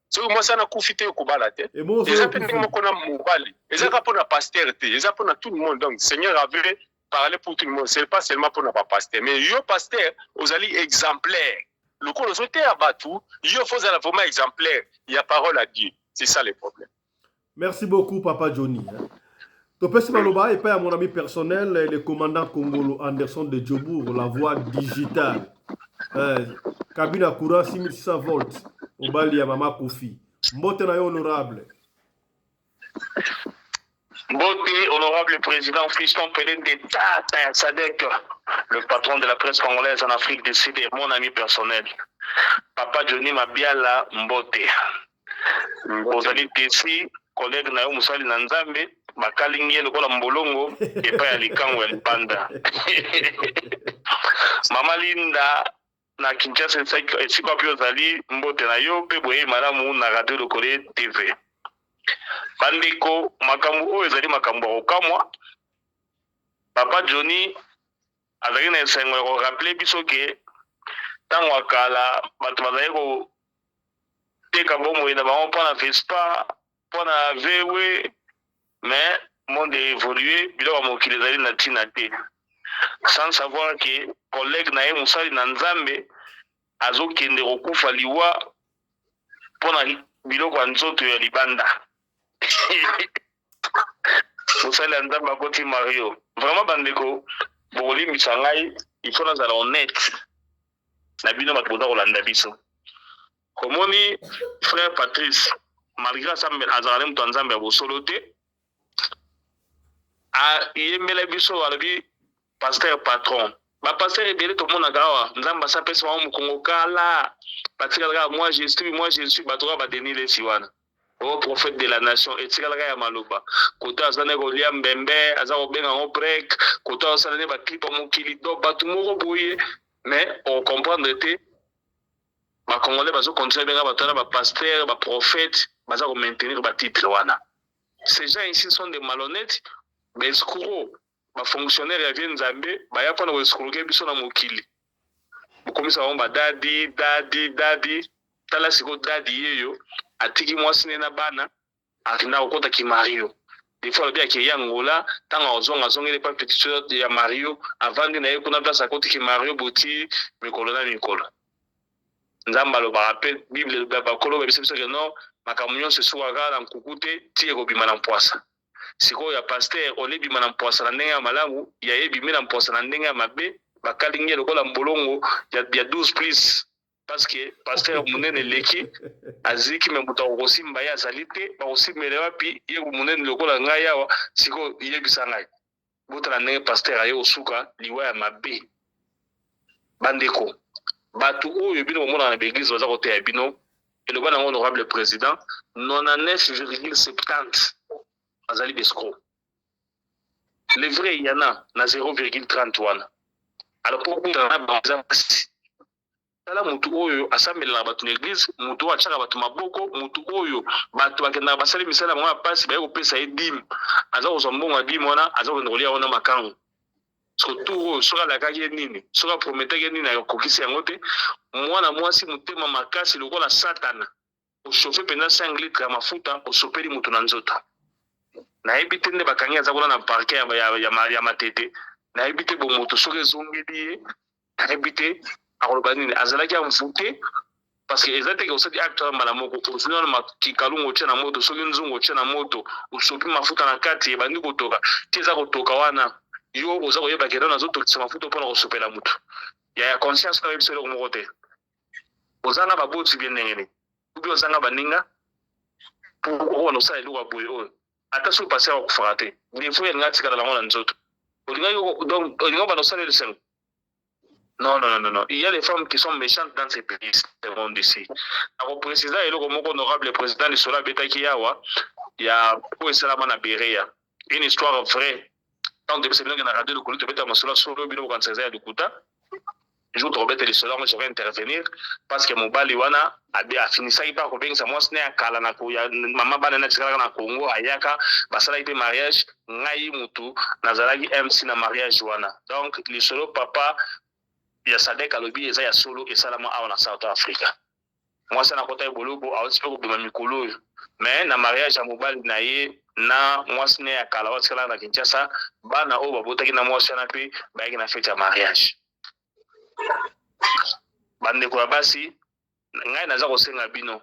Soki mwasi wana akufi te, okobala te. Eza mpe ndenge moko na mobali. Eza kaka mpona pasteur te, eza mpona tout le monde. Donc Seigneur avait parlé pour tout le monde, c'est pas seulement mpona bapasteur. Mais yo pasteur ozali exemplaire, lokola ozoteya bato, yo faut ozala vraiment exemplaire ya parole à Dieu. C'est ça le problème. Merci beaucoup, papa Johnny. Topesi maloba epai ya mon ami personnel, le commandant Congolo Anderson de Djobourg, la voix digitale, cabine à courant 6600 volts, mobali ya mama Kofi. Mbote na yo, honorable. Mbote, honorable président Fiston Pelende, Tata Sadek, le patron de la presse congolaise en Afrique du Sud et mon ami personnel. Papa Johnny Mabiala, Mbote. Ozali tesi, collègue na yo mosali na Nzambe, bakalingi ye lokola mbolongo epai ya likango ya libanda. Mama Linda na Kinshasa, esika wapi ozali, mbote na yo mpe boyei malamu na Radio Lokole TV. Bandeko, makambo oyo ezali makambo ya kokamwa. Papa Johnny azalaki na esengo ya korappeler biso ke ntango ya kala bato bazali koteka bomoi na bango mpo na Vespa, mpo na VW. Mais monde évolue, biloko ya mokili ezali na ntina te, sans savoir ke collègue na ye mosali na Nzambe azokende kokufa liwa mpo na biloko ya nzoto ya libanda. Mosali ya Nzambe akoti mario. Vraiment, bandeko, bokolimbisa ngai, il faut nazala honnête na bino bato boza kolanda biso. Komoni frère Patrice, malgré azalaka ne moto ya Nzambe ya bosolo te, ayembela biso, alobi pasteur patron. Bapasteur ebele tomonaka awa, Nzambe asapesi bango mokongo kala, batikala kaka "moi je suis, moi je suis". Bato kaka baDenis Lessie wana, o prophète de la nation, etikalaka ya maloba. Koto aza nde kolia mbembe, aza kobenga yango break. Koto azosala nde baclip ya mokili. Donc bato moko boye, mais ocomprendre te, bacongolais bazocontinue benga bato wana bapasteur, baprophète, baza komaintenir batitre wana. Ces gens ici sont des malhonnêtes, baescrocs, bafonctionnaire ya vie. Nzambe baya mpona koescroquer biso na mokili, bokomisa bango badaddy, daddy, daddy. Tala sikoyo, daddy yeyo atiki mwasi ne na bana, akenda kokota kimario. Des fois alobi akeyi Angola, tango akozonga azongeli epa petite soeur ya Mario, avandi na ye kuna place akotiki Mario boti mikolo na mikolo. Nzambe alobaka pe Bible elobi bakolo bayebisa biso ke non makambo nyonso esukaka na nkuku te ti ekobima na mpwasa. Sikoyo ya pasteur ole ebima na mpwasa na ndenge ya malamu, ya ye ebimi na mpwasa na ndenge ya mabe, bakalingi ye lokola mbolongo ya, ya 12 plus. Parce que pasteur munene eleki aziki me moto akokosimba ye azali te, bakosimbela ye wapi ye munene lokola ngai awa? Sikoyo yebisa ngai, botala ndenge pasteur aye kosuka liwa ya mabe. Bandeko, bato oyo bino bomonaka na baeglise baza koteya bino, eloba nango honorable president, 99,70 bazali bescro. Le vrai yana na 0,30 wana. Alors po okutana na bango eza pasi. Tala mutu oyo asambelelaka batu na eglise, mutu oyo atiaka batu maboko, mutu oyo batu bakendaka basali misala na bango ya pasi baye kopesa ye dime, aza kozwa mbongo ya dime wana aza kokende kolia yango na makangu. Siko tour oyo soki alakaki ye nini, soki aprometaki ye nini akokisi yango te. Mwana mwasi motema makasi lokola satana. O chauffer penza 5 litres ya mafuta osopeli mutu na nzoto. Nayebi te nde bakangi aza kuna na parquet ya, ya, ya, ya Matete. Nayebi te bomoto soki ezongeli ye, nayebi te akoloba nini. Azalaki envoute parce que eza te ke osali acte wana mbala moko, ozwi nano kikalungu otie na moto, soki nzungu otie na moto, osopi mafuta na kati ebandi kotoka, ti eza kotoka wana yo oza koyeba ke nano azotokisa mafuta mpona kosopela motu. Yaya conscience nayo yebisa eloko moko te. Ozanga baboti bien ndenge nini? Ou bien ozanga baninga? Po okobanda kosala eloko ya boye oyo ata soki pasteur akufaka te defaut ya linga atikala nango na nzoto olingaki donc olinga obanda kosala esengo? Non, non, non, non. Il y a des femmes qui sont méchantes dans ces pays, ce monde ici. Nako préciser eloko moko honorable président lisolo abetaki awa ya oyo esalama na Berea. Une histoire vraie. Tant que bino na radio lokolo tobeta masolo solo bino bokanisa eza ya lokuta. Jour tokobeta lisolo yango je vais intervenir parce que mobali wana afinisaki mpe akobengisa mwasi na ya kala na ya mama bana na tikalaka na Congo ayaka basalaki mpe mariage ngai mutu nazalaki MC na mariage wana donc lisolo papa ya Sadek alobi eza ya solo esalama awa na South Africa mwasi wana akotaki boloko awuti mpe kobima mikolo oyo mais na mariage ya mobali na ye na mwasi na ye ya kala oyo atikalaka na Kinshasa bana oyo babotaki na mwasi wana mpe bayaki na fete ya mariage Bandeko ya basi, ngai naza kosenga bino,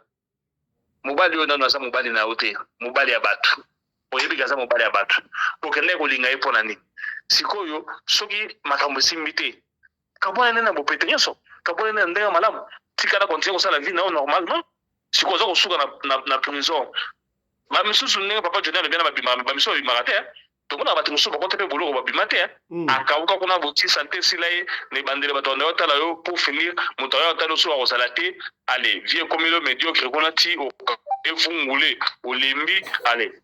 mobali oyo nanu aza mobali na yo te, mobali ya batu, oyebi ke aza mobali ya batu, okendaki kolinga ye pona nini? Sikoyo soki makambo esimbi te, kabwana nde na bopete nyonso, kabwana nde na ndenge ya malamu, tikala continuer kosala vie na yo normalement. Sikoyo oza kosuka na, na, na prison. Ba misusu ndenge papa Johnny alobi wana babimaka, ba misusu babimaka te. Tomonaka bato mosusu bakota mpe boloko babima te. Akauka kuna boti sante esila ye na ebandeli bato banda otala yo pour finir moto aya otala yo soki akozala te ale vie ekomeli yo mediocre kuna ti evungule olembi ale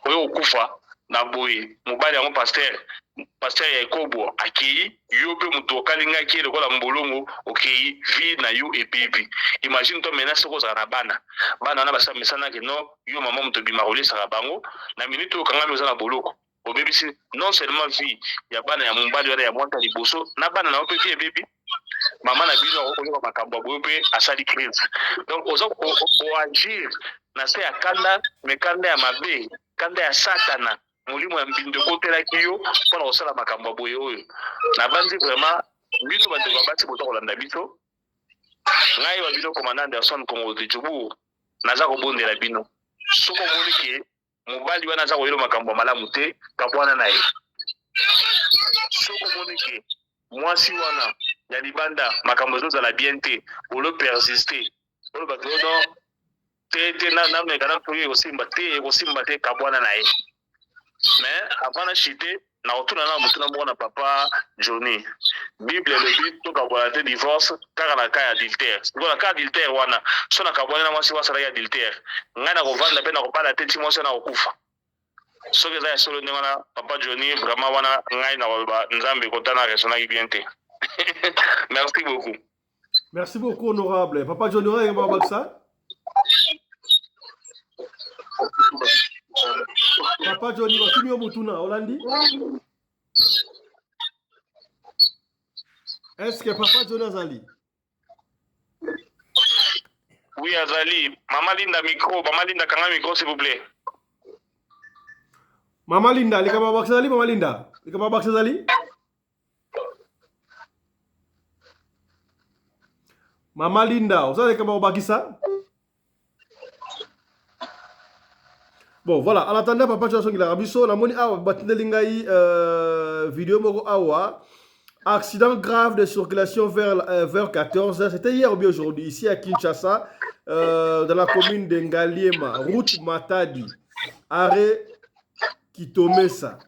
oyo okufa na boye mobali yango pasteur pasteur ya ekobo akei yo pe mutu okalingaki ye lokola mbolongo okeyi vie na yo ebebi imagine toi maintenant soki ozala na bana bana wana basi bamesana ke non yo mama moto obimaka olesaka bango na minute oyo okangami oza na boloko obebisi non seulement vie ya bana ya mobali wana ya mwasi ya liboso na bana na yo pe vie ebebi mama na bino akoki koyoka makambo ya boye pe asali crise donc oza koagir na se ya kanda me kanda ya mabe kanda ya satana molimo ya mbindo ekotelaki yo mpo na kosala makambo ya boye oyo. Nabanzi vraiment bino bandeko ya basi boza kolanda biso, ngai wa bino commandant Anderson Kongo de Jobourg, naza kobondela bino, soki omoni ke mobali wana aza koyelo makambo ya malamu te, kabwana na ye. Soki omoni ke mwasi wana ya libanda makambo ezozala bien te, olo persister, oloba ke non te te na na meka na soki ekosimba te ekosimba te kabwana na ye mais avant na chute nakotuna na motuna moko na papa Johnny bible elobi tokabwana te divorce kaka na cas ya adultère sikoyo na cas adultère wana so nakabwani na mwasi oyo asalaki adultère ngai nakovanda mpe nakobala te ti mwasi wana akokufa soki eza ya solo ndenge wana papa Johnny vraiment wana ngai nakoloba nzambe kota na raisonnaki bien te merci beaucoup Merci beaucoup, honorable. Papa John, oyo bakisa? Papa Johnny, batuni yo motuna, olandi? Est-ce que Papa Johnny azali? Oui, azali. Mama Linda micro, Mama Linda kanga micro s'il vous plaît. Mama Linda, likambo ya bakisa ezali Mama Linda. Likambo ya bakisa ezali? Mama Linda, oza likambo ya kobakisa? Bon, voilà, en attendant papa tu asongilaka biso, namoni awa batindeli ngai euh, video moko awa. Accident grave de circulation vers, euh, vers 14h, c'était hier ou bien aujourd'hui, ici à Kinshasa, euh, dans la commune de Ngaliema, route Matadi, arrêt Kitomesa.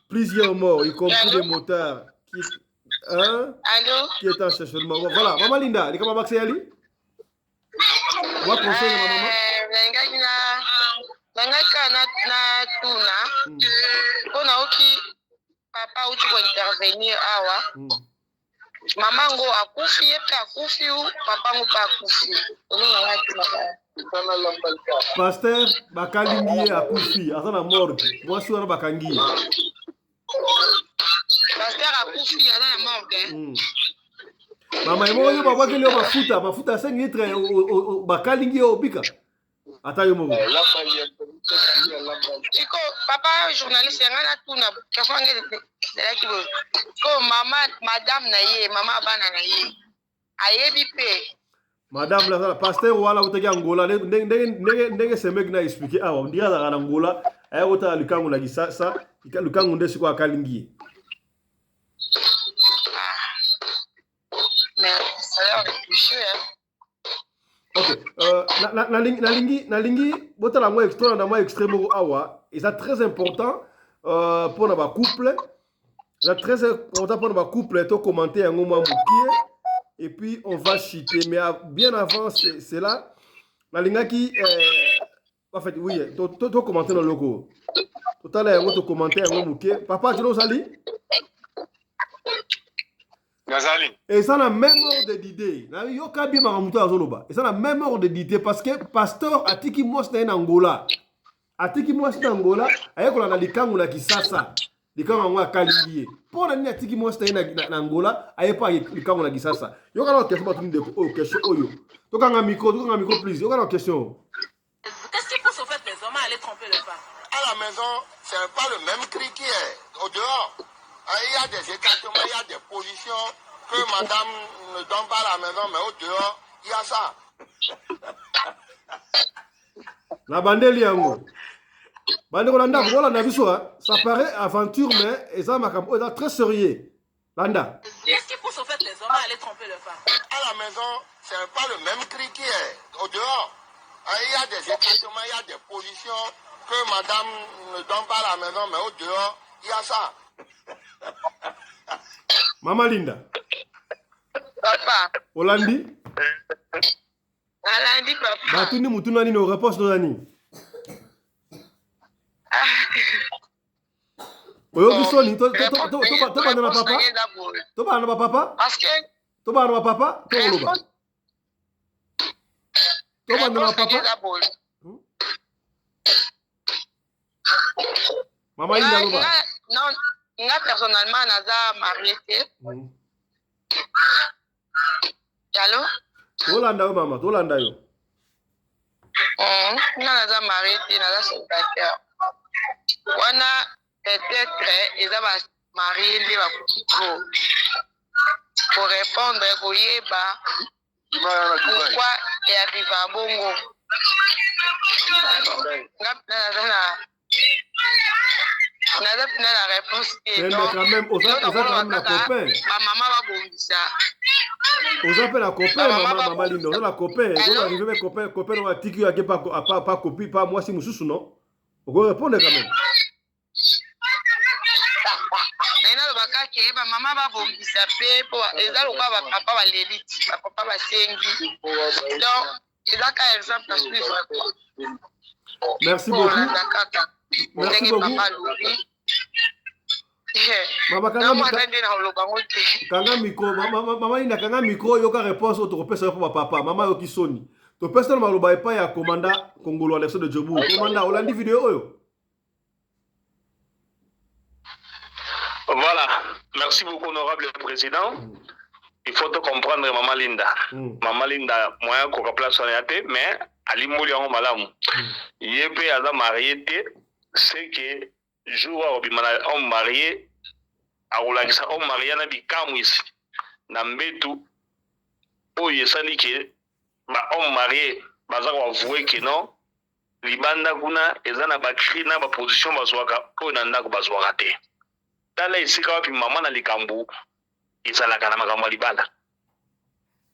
Plusieurs morts, y compris des motards qui, hein, Allô? qui est en stationnement. Bon, voilà, Maman Linda, les camarades Yali Moi, conseil na maman. Eh, nalingaki na nalingaki kaka natuna mpo nayoki papa auti kointervenir awa mama ngo akufi ye mpe akufi u papa ngo mpe akufi eloko nanga tina Pasteur bakalingi ye akufi aza na morgue mwasi wana bakangi ye pasteur akufi aza na morgue Mama ye moko yo babwakeli yo mafuta mafuta ya 5 litre bakalingi yo obika ata yo moko siko papa journaliste yanga natuna question yange ezalaki boye ko mama madame na ye mama bana na ye ayebi mpe madame lazala pasteur wana autaki angola ndenge semeki na explike awa ndenge azalaka na angola aya kotala likangu na kisasa likangu nde sikoyo akalingi ye Mais ça a l'air de toucher, hein. Ok, euh, nalingi na, nalingi botala mwa extrait na mwa extrait moko awa eza très important euh, mpo na bacouple eza très important mpo na bacouple to commente yango mwa mokie et puis on va chuter mais bien avant cela nalingaki euh, en fait oui to commente na loko totala yango to commente yango moke papa jino ozali Nazali. Eza na même ordre d'idée. Na yoka bien makambo moto azoloba. Eza na même ordre d'idée parce que pasteur atiki mwasi na ye na Angola. Atiki mwasi na Angola, aye kolanda likangu na Kisasa. Likangu yango akalingi ye. Mpo na nini atiki mwasi na ye na, na, na Angola, aye mpo likangu na Kisasa. Yoka na question batuni ndeko oyo question oyo. Tokanga micro, tokanga micro please. Yoka na question oyo. Qu'est-ce qui pousse au fait les hommes à aller tromper les femmes? À la maison, c'est pas le même cri qui est au dehors. Hein, il y a des écartements, il y a des positions que madame ne donne pas à la maison, mais au dehors, il y a ça. Na bandeli yango. Bandeko na ndako, bolanda biso, hein. Ça paraît aventure, mais eza makambo oyo eza très sérieux. Landa. Qu'est-ce qui pousse au fait les hommes à aller tromper les femmes? À la maison, c'est pas le même cri qui est au dehors. Hein, il y a des écartements, il y a des positions que madame ne donne pas à la maison, mais au dehors, il y a ça. Mama Linda. Papa. Olandi? Nalandi papa. Batuni mutuna nini réponse toza nini? Oyoki soni tobanda na papa? Tobanda na bapapa? Tobanda na bapapa? Tokoloba. Tobanda na bapapa? Mama Linda loba. Non, nga personnellement naza marié te. Allo? Tolanda yo mama, tolanda yo. Nga naza marié te, naza célibataire. Wana peut-être eza ba marié nde bakoki ko ko répondre koyeba pourquoi earriva bongo. Nga mpena naza na naza mpena na réponse te. Mais quand même, oza oza quand même na copain. Bamama babongisa. Oza mpe na copain mama mama Linda, oza na copain. Oza arrivé mais copain copain oyo atiki yo ake pa pa pa copie pa mwasi mosusu non? Oko répondre quand même. Naye naloba kaka ke bamama babongisa mpe mpo eza lokola bapapa baleli ti bapapa basengi donc eza ka exemple à suivre quoi. Merci beaucoup. Kolanda kaka Merci ndenge beaucoup. papa alobi. Mama kanga Na mwana nde nakoloba ngo te. Kanga micro, mama mama Linda kanga micro yoka réponse oyo tokopesa yo mpo bapapa. Mama yoki soni. Topesa na maloba epai ya commanda Kongolo Alexandre de Djobourg. Commanda olandi video oyo? Voilà, merci beaucoup honorable président. Il faut te comprendre maman Linda. Maman Linda moyen koka place wana ya te mais alimboli yango malamu. Ye pe aza marié te, c'est que Jour akobima na homme marie, akolakisa homme marie na bikamwisi na mbetu oyo esali ke ba homme marie baza ko avouer ke non, libanda kuna eza na ba cris na ba position bazwaka oyo na ndako bazwaka te. Tala esika wapi mama na likambo ezalaka na makambo ya libala.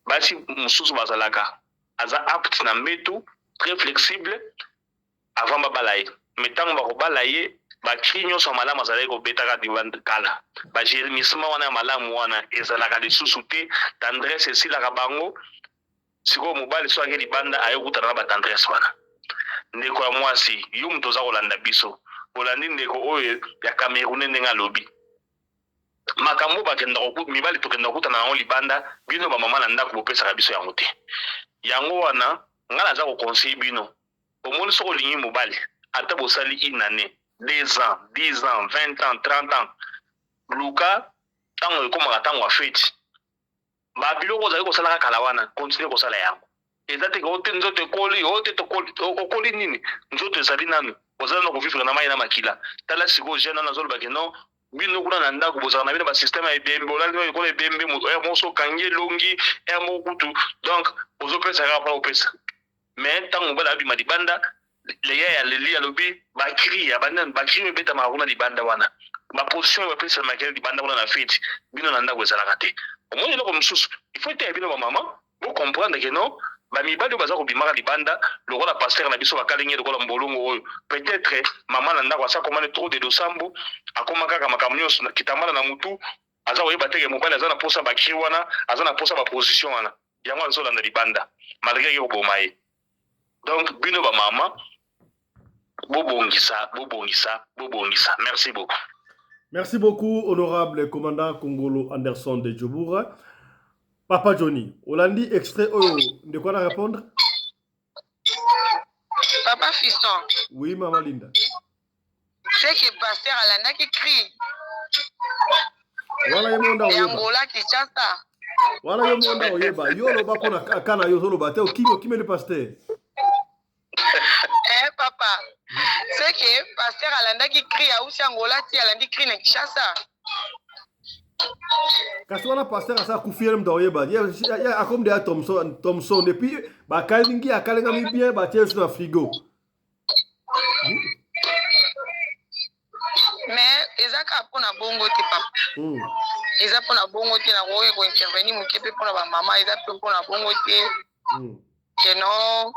Basi mosusu bazalaka aza apte na mbetu, très flexible avant babala ye, mais tango bakobala ye ba cris nionso ya malamu azalaki kobetaka kala, ba germissement wana ya malamu wana ezalaka lisusu te, tendresse esilaka bango. Sikoyo mobali soki ake libanda aye kokutana na ba tendresse wana. Ndeko ya mwasi, yo moto oza kolanda biso, olandi ndeko oyo ya Camerounais ndenge alobi. Makambo bakenda mibali tokenda kokutana nango libanda, bino ba mama na ndako bopesaka biso yango te. Yango wana nga naza ko conseiller bino, omoni soki olingi mobali ata bosali une annee, 2 ans, 10 ans, 20 ans, 30 ans, luka tango ekomaka tango ya feti, Ba biloko ozali kosalaka kala wana, continuer kosala yango. Eza te ke o te nzoto ekoli, o te tokoli, okoli nini? Nzoto ezali nanu, oza nanu ko vivre na mayi na makila. Tala sikoyo jeune wana azoloba ke non, bino kuna na ndaku bozalaka na bino ba système ya ebembe, olali nayo lokola ebembe, heure moko soki okangi elongi, heure moko kutu, donc ozo pesa kaka pona kopesa. Mais tango mobali abima libanda, Leya ya leli alobi ba cris ya ba nani, ba cris oyo ebetamaka kuna libanda wana, ba position oyo bapesamaka libanda kuna na feti, bino na ndako ezalaka te. Omoni eloko mosusu, il faut eteya bino ba maman, bo comprendre que non, ba mibali oyo baza kobimaka libanda lokola pasteur na biso bakalingi ye lokola mbolongo oyo, peut-etre maman na ndako asi akoma ne trop de losambo, akoma kaka makambo nionso kitambala na mutu, aza koyeba te ke mobali aza na posa ba cris wana, aza na posa ba position wana, yango azolanda libanda malgre ake koboma ye. Donc bino ba mama bobongisa bobongisa bobongisa. Merci beaucoup. Merci beaucoup honorable commandant Kongolo Anderson de Djoboura. Papa Johnny, olandi extrait oyo ndeko wana répondre? Papa Fiston. Oui maman Linda. C'est que pasteur alandaki cri. Wana ye monda oyeba. Angola Kinshasa. Wana yo monda oyeba. Yo loba pona kana yo zoloba te okimi okimeli pasteur. Eh papa. C'est que pasteur alandaki cri ausi Angola ti alandi cri na Kinshasa. Kasi wana pasteur asa akufi ye moto akoyeba ye akomi deya Thomson Thomson depuis bakalingi akalengami bien batie ye na frigo. Mais eza kaka mpona bongo te papa. Eza mpona bongo te, nakoki kointervenir moke mpe mpona bamama, eza mpe mpona bongo te. Que non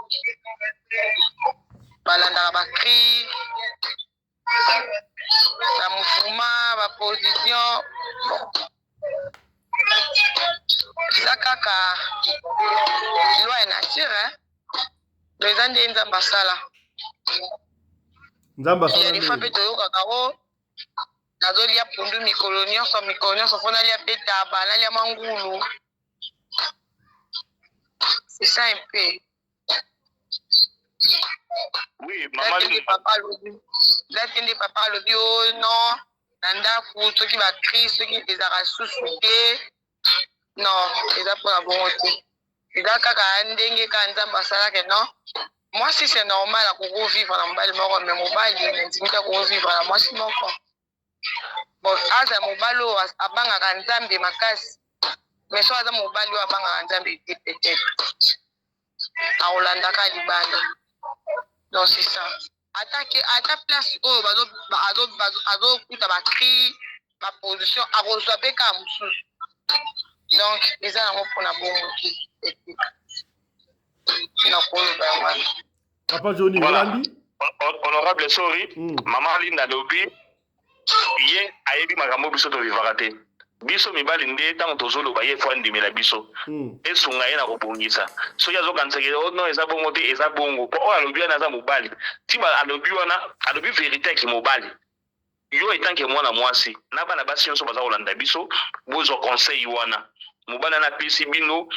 balandaka ba cri ba mouvement ba position, bon eza kaka loi ya nature hein? Donc eza nde Nzambe asala. Nzambe asala Ya defa mpe toyokaka o nazolia pundu mikolo nyonso mikolo nyonso mpo nalia mpe taba nalia mwa ngulu, c'est ça un peu. Oui, maman Linda. Papa alobi, lati nde papa alobi o oh, non na ndako soki ba cri soki ezalaka susu te, non eza mpona bongo te, eza kaka ndenge kaka Nzambe asalaka. Non, mwasi c'est normal akoki vivre na mobali moko, mais mobali nandimi te akoki vivre na mwasi moko. Bon, aza mobali oyo abangaka Nzambe makasi, mais soki aza mobali oyo abangaka Nzambe te, peut-être akolandaka libanda. Donc c'est ça, ata ke ata place oyo azokuta ba cri ba position, akozwa mpe kaka mosusu. Donc eza nango mpona bongo te, nakoloba yango wana. Papa Johnny, Voilà. olandi? Honorable, sorry. Mama Linda alobi ye ayebi makambo biso tovivaka te. Biso mibali nde ntango tozoloba ye fo andimela biso. Esunga ye na kobongisa. Soki azokanisa ke oh non eza bongo te, eza bongo. Po oyo alobi wana aza mobali. Ti ba alobi wana, alobi verite ya kimobali. Yo etant que mwana mwasi na bana basi nyonso baza kolanda biso, bozwa conseil wana. Mobali wana apesi bino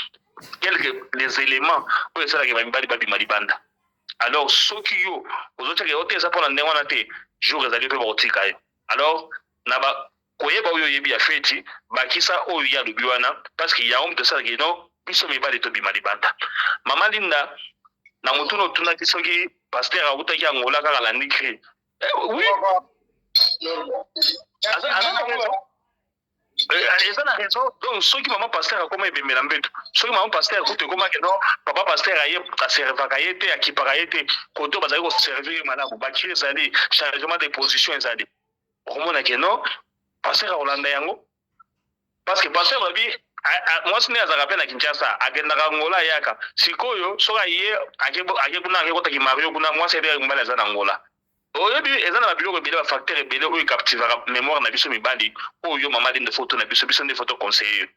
quelques des elements oyo esalaka ba mibali babima libanda. Alors soki yo ozotia ke ote eza pona ndenge wana te, jour ezali pe bakotika yo. Alors na ba koyeba oyo oyebi ya feti, bakisa oyo ye alobi wana, parce que yango moto esalaka ke non biso mibali tobima libanda. Mama Linda, na motuna otunaki soki pasteur awutaki Angola kaka alandi cri. Eh, oui. Aza na raison. Eh, eza na raison. Donc soki mama pasteur akoma ebembe na mbeto, soki mama pasteur kutu ekomaki no papa pasteur aye aservaka ye te, akipaka ye te, koto bazali koservir ye malamu, bakri ezali, changement de position ezali, okomona ke non, pasteur akolanda yango parce que pasteur babi mwasi nde azalaka mpe na Kinshasa, akendaka Angola, ayaka sikoyo soki aye ake kuna akekotaki mario kuna, mwasi ayebi mobali aza na Angola. Oyebi eza na ba biloko ebele, ba facteur ebele oyo ecaptivaka memoire na biso mibali, oyo yo mama nde faut na biso, biso nde faut to conseiller yo.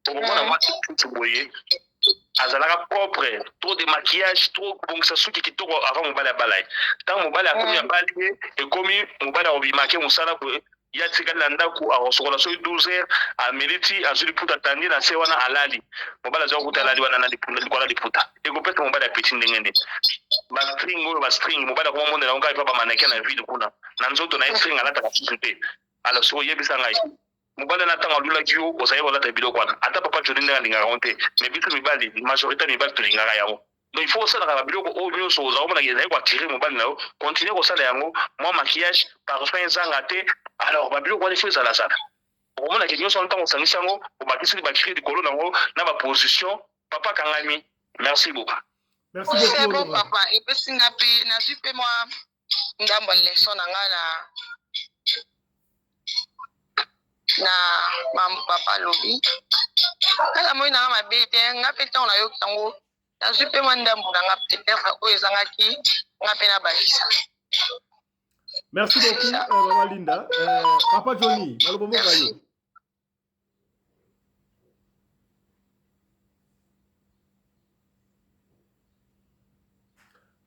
Okomona mm. mwasi mosusu boye azalaka propre, trop de maquillage, trop kobongisa suki kitoko avant mobali abala ye. Ntango mobali akomi mm. abali ye, ekomi mobali akobima ake mosala boye, ye atikali na ndako akosokola soki 12 heures, ameli ti azwi liputa, atandi na se wana alali. Mobali azwa kuta alali wana na likolo ya liputa, ekopesa mobali apeti ndenge nini? Bastring oyo, bastring mobali akomomonela yango kaka epa bamaneke na ville kuna na nzoto na ye, string alataka susu te. Alors soki oyebisa ngai mobali na ntango alulaki yo ozali kolata biloko wana, ata papa Joni ndenge alingaka yango te, mais biso mibali, majorité ya mibali tolingaka yango. Donc il faut osalaka ba biloko oyo nyonso oza komona ezali koattire mobali na yo, continue kosala yango, mwa maquillage, parfum ezanga te. Alors ba biloko wana il faut ezalazala, okomona ke nyonso wana ntango osangisi yango, obakisi bakri likolo na yango na baposition, papa akangami. Merci beaucoup. Merci beaucoup. C'est bon papa, epesi nga mpe nazwi mpe mwa ndambo ya leçon na nga na na mambo papa alobi. Nga namoni na nga mabe te, nga mpe ntango nayoki yango nazwi mpe mwa ndambo na nga peut-être oyo ezangaki nga mpe nabakisa. Merci beaucoup euh, Mama Linda. Euh, Papa Johnny, maloba moko yo.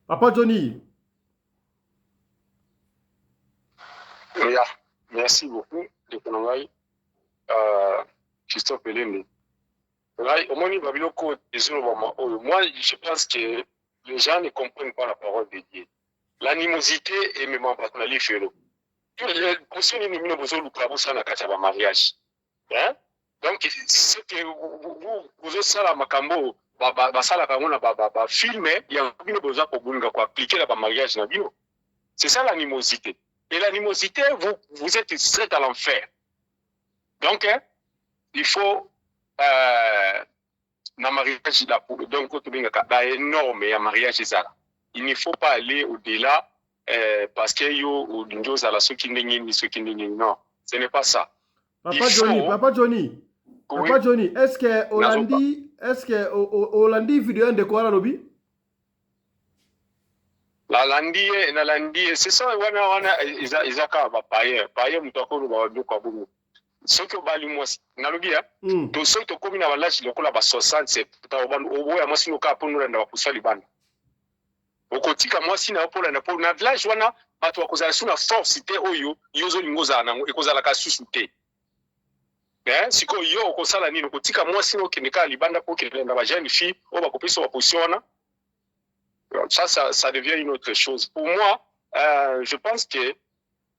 Papa Johnny. Yeah, merci beaucoup ndeko na ngai euh, Christophe Elende. Ngai omoni ba biloko ezolobama oyo, moi je pense que les gens ne comprennent pas la parole de Dieu. L'animosité emema bato na lifelo. Position nini bino bozoluka bosala na kati ya ba mariage? Hein? Donc ce que bozosala makambo basalaka yango na ba film yango bino boza kolinga ko appliquer na ba mariage na bino. C'est ça l'animosité. Et l'animosité, vous, vous êtes straight à l'enfer. Donc, hein, il faut euh, na mariage la donc tobengaka ba énorme ya mariage ezala. Il ne faut pas aller au-delà euh, parce que yo olingi ozala soki ndenge nini soki ndenge nini. Non, ce n'est pas ça. Papa Johnny, Papa Johnny, oui. Papa Johnny, est-ce que olandi, est-ce que olandi video ya ndeko wana alobi? Nalandi ye, nalandi ye. C'est ça wana wana eza eza kaka ba païen, païen moto akoloba ba biloko ya bongo. Soki obali mwasi, nalobi ya mm. to soki tokomi na balage lokola ba 60 70 oboya mwasi no kaka mpo nolanda bapusa libanda. Okotika mwasi na yo mpo olanda mpo na village wana bato bakozala su na force te oyo yo ozolinga ozala nango ekozalaka susu te. Eh, sikoyo yo okosala nini? Okotika mwasi na okende kaka libanda mpo okende na ba jeune fille oyo bakopesa ba position wana? Ça, ça, ça devient une autre chose. Pour moi, euh, je pense que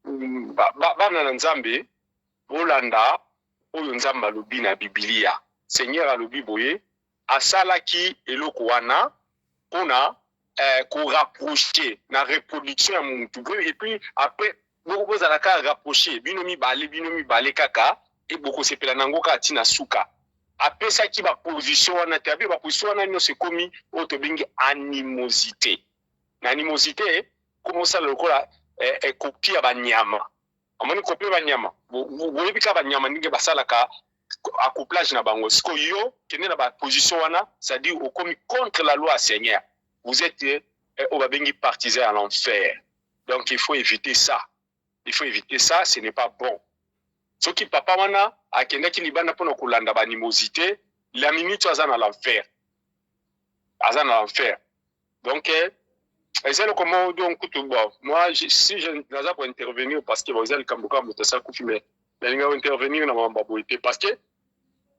mm, bana na Nzambe bolanda oyo Nzambe alobi na Biblia. Seigneur alobi boye, asalaki eloko wana pona eh, ko rapprocher na reproduction ya mutu et puis après bozala kaka rapprocher bino mibale bino mibale kaka e bokosepela na yango kaka ti na suka. Apesaki ba position wana te, abe ba position wana nyonso ekomi oyo tobengi animosité. Na animosité komi osala lokola eh, eh, kopi ya banyama. Amoni kopi ya banyama, boyebi kaka banyama ndenge basalaka accouplage na bango. Sikoyo yo kende na ba position wana, c'est-à-dire okomi contre la loi ya Seigneur. Vous êtes eh, oyo babengi partisan ya l'enfer. Donc il faut éviter ça. Il faut éviter ça, ce n'est pas bon. Soki papa wana akendaki libanda pona kolanda ba animosité, la minute aza na l'enfer. Aza na l'enfer. Donc eh, eza eloko moko donc kutu bon moi je, si je naza ko intervenir parce que bon eza likambo kaka moto asi akufi mais nalinga ko intervenir na makambo ya boye te parce que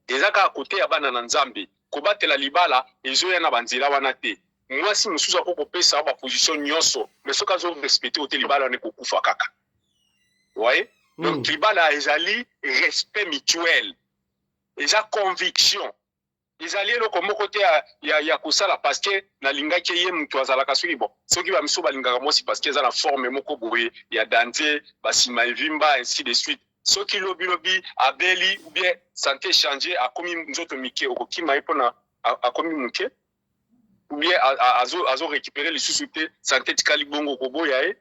eza kaka kote ya bana na Nzambe kobatela libala ezoya na banzela wana te mwasi mosusu akoki kopesa yo baposition nyonso mais soki azo respecte yo te libala wana ekokufa kaka voyez mm. donc libala ezali respect mutuel eza conviction. Ezali eloko moko te ya, ya, ya kosala parce que nalingaki ye mutu azalaka soki bon soki ba misusu balingaka mwasi parce que eza na forme moko boye ya danze basima evimba ainsi de suite soki lobi lobi abeli ou bien sante change akomi nzoto mike okokima ye mpona akomi moke ou bien azo, azo récupérer lisusu te sante etikali bongo okoboya ye.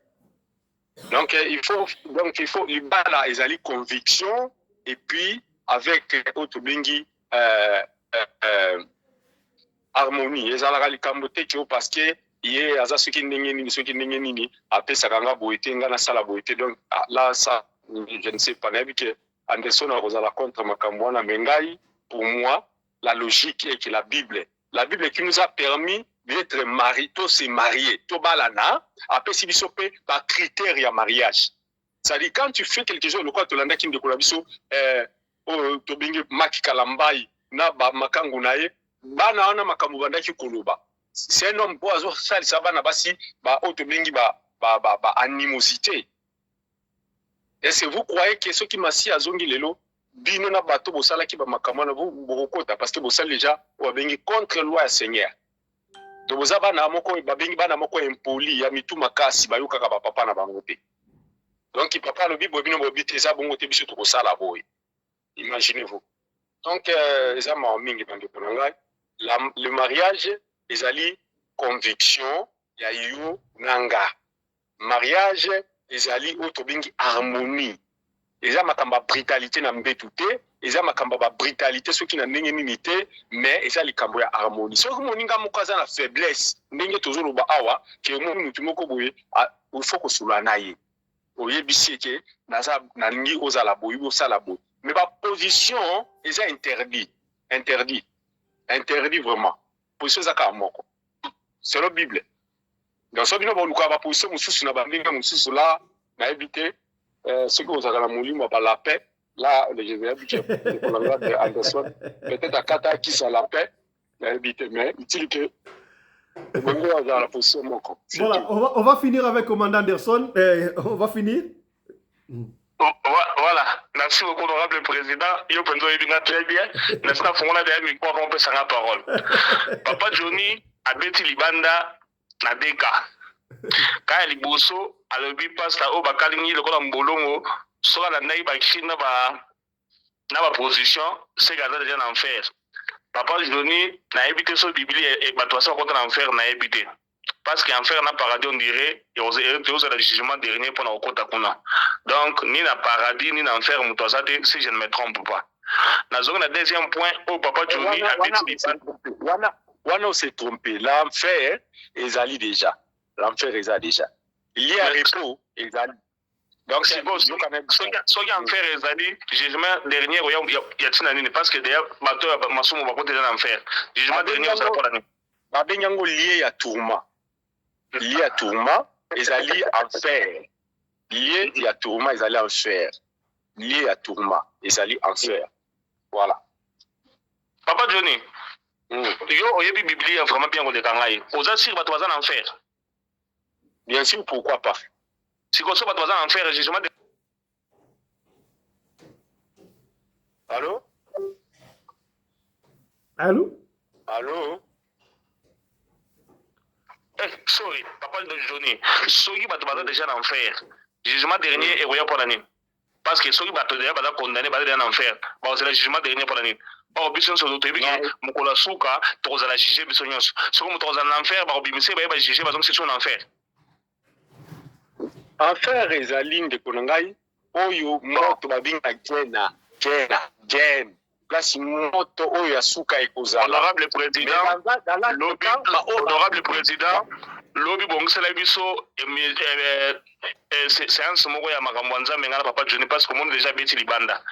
Donc il faut, donc il faut libala ezali conviction et puis avec oyo tobengi harmonie. Ezalaka likambo te ke parce que ye aza soki ndenge nini soki ndenge nini apesaka nga boye te, nga nasala boye te. Donc ah, là ça je ne sais pas, nayebi ke Anderson akozala contre makambo wana, mais ngai pour moi la logique est que la Bible, la Bible qui nous a permis d'être marié, to se marier, to balana, apesi biso pe ba critères ya mariage. C'est-à-dire quand tu fais quelque chose, lokola tolandaki ndeko na biso oyo tobengi Maki Kalambayi na ba makangu na ye, bana wana makambo bandaki koloba. C'est un homme po azosalisa bana basi ba oyo tobengi ba ba ba, ba animosité. Est-ce que vous croyez que soki Masiya azongi lelo, bino na bato bosalaki ba makambo wana bokokota parce que bosali déjà oyo babengi contre loi ya Seigneur. Donc boza bana moko babengi bana moko impoli ya mitu makasi, bayokaka ba papa na bango te. Donc papa alobi boye, bino boyebi te, eza bongo te, biso tokosala boye. Imaginez-vous. Donc eza mawa mingi bandeko na ngai. Le mariage ezali conviction ya yo na nga. Mariage ezali oyo tobengi harmonie. Eza makambo ya brutalité na mbetu te, eza makambo ya ba brutalité soki na ndenge nini te, mais eza likambo ya harmonie. Soki moninga moko aza na faiblesse, ndenge tozoloba awa, ke omoni mutu moko boye, il faut kosolola na ye. Oyebisi ye ke naza nalingi ozala boye, osala boye. Mais ba position eza interdit, interdit, interdit vraiment. Position eza kaka moko. Selon Bible. Donc soki bino bolukaka ba position mosusu na ba ndenge mosusu la nayebi te soki ozalaka na molimo ya ba lapin la nayebi te ndeko na nga de Anderson peut-être akata akisa lapin nayebi te, mais utile que ebongi azala na position moko. Voilà, on va finir avec commandant Anderson. On va finir. Voilà, merci beaucoup honorable président. Yo penzo oyebi nga très bien. Merci na fongola deya micro avant opesa nga parole. Papa Johnny abeti libanda na deka. Kaya liboso alobi pasta oyo bakalingi lokola mbolongo soki alandaki ba cri na ba na ba position seke aza deja na enfer. Papa Johnny nayebi te soki Biblia bato basi bakota na enfer nayebi te. Parce que enfer na paradis on dirait ekozala jugement dernier pona kokota kuna. Donc ni na paradis ni na enfer moto aza te si je ne me trompe pas. Nazongi na deuxième point oyo papa Johnny abeti libanda. Wana wana on s'est trompé. L'enfer ezali déjà. L'enfer eza déjà. Lieu ya repos ezali. Donc soki enfer ezali jugement dernier oya ya tina nini, parce que deja bato ya masumu bakota eza na enfer. Jugement dernier ozala mpona nini? Babengi yango lieu ya tourment. Lieu ya tourment ezali enfer. Lieu ya tourment ezali enfer. Lieu ya tourment ezali enfer. Voilà. Papa Johnny, yo oyebi Biblia vraiment bien koleka ngai. Oza sûr bato baza na enfer? Bien sûr, pourquoi pas? Sikoyo so bato baza na enfer, jugement de Allô? Allô? Allô? Eh, sorry, papa Johnny. Soki bato baza déjà na enfer, jugement dernier ekoya mpona nini? Parce que soki bato deja baza condamné, baza deja na enfer, bakozela jugement dernier mpona nini? Or biso nyonso toyebi ke mokolo ya suka tokozala juge biso nyonso. Soki moto akozala na enfer, bakobimisa ye, baye ba juge, bazongisa biso na enfer. Enfer ezali ndeko na ngai oyo moto babenga gena, gena, gen, place moto oyo ya suka ekozala. Honorable président, lobi, honorable président, lobi bongisela biso séance moko ya makambo ya Nzambe nga na papa Johnny, parce que omoni déjà beti libanda.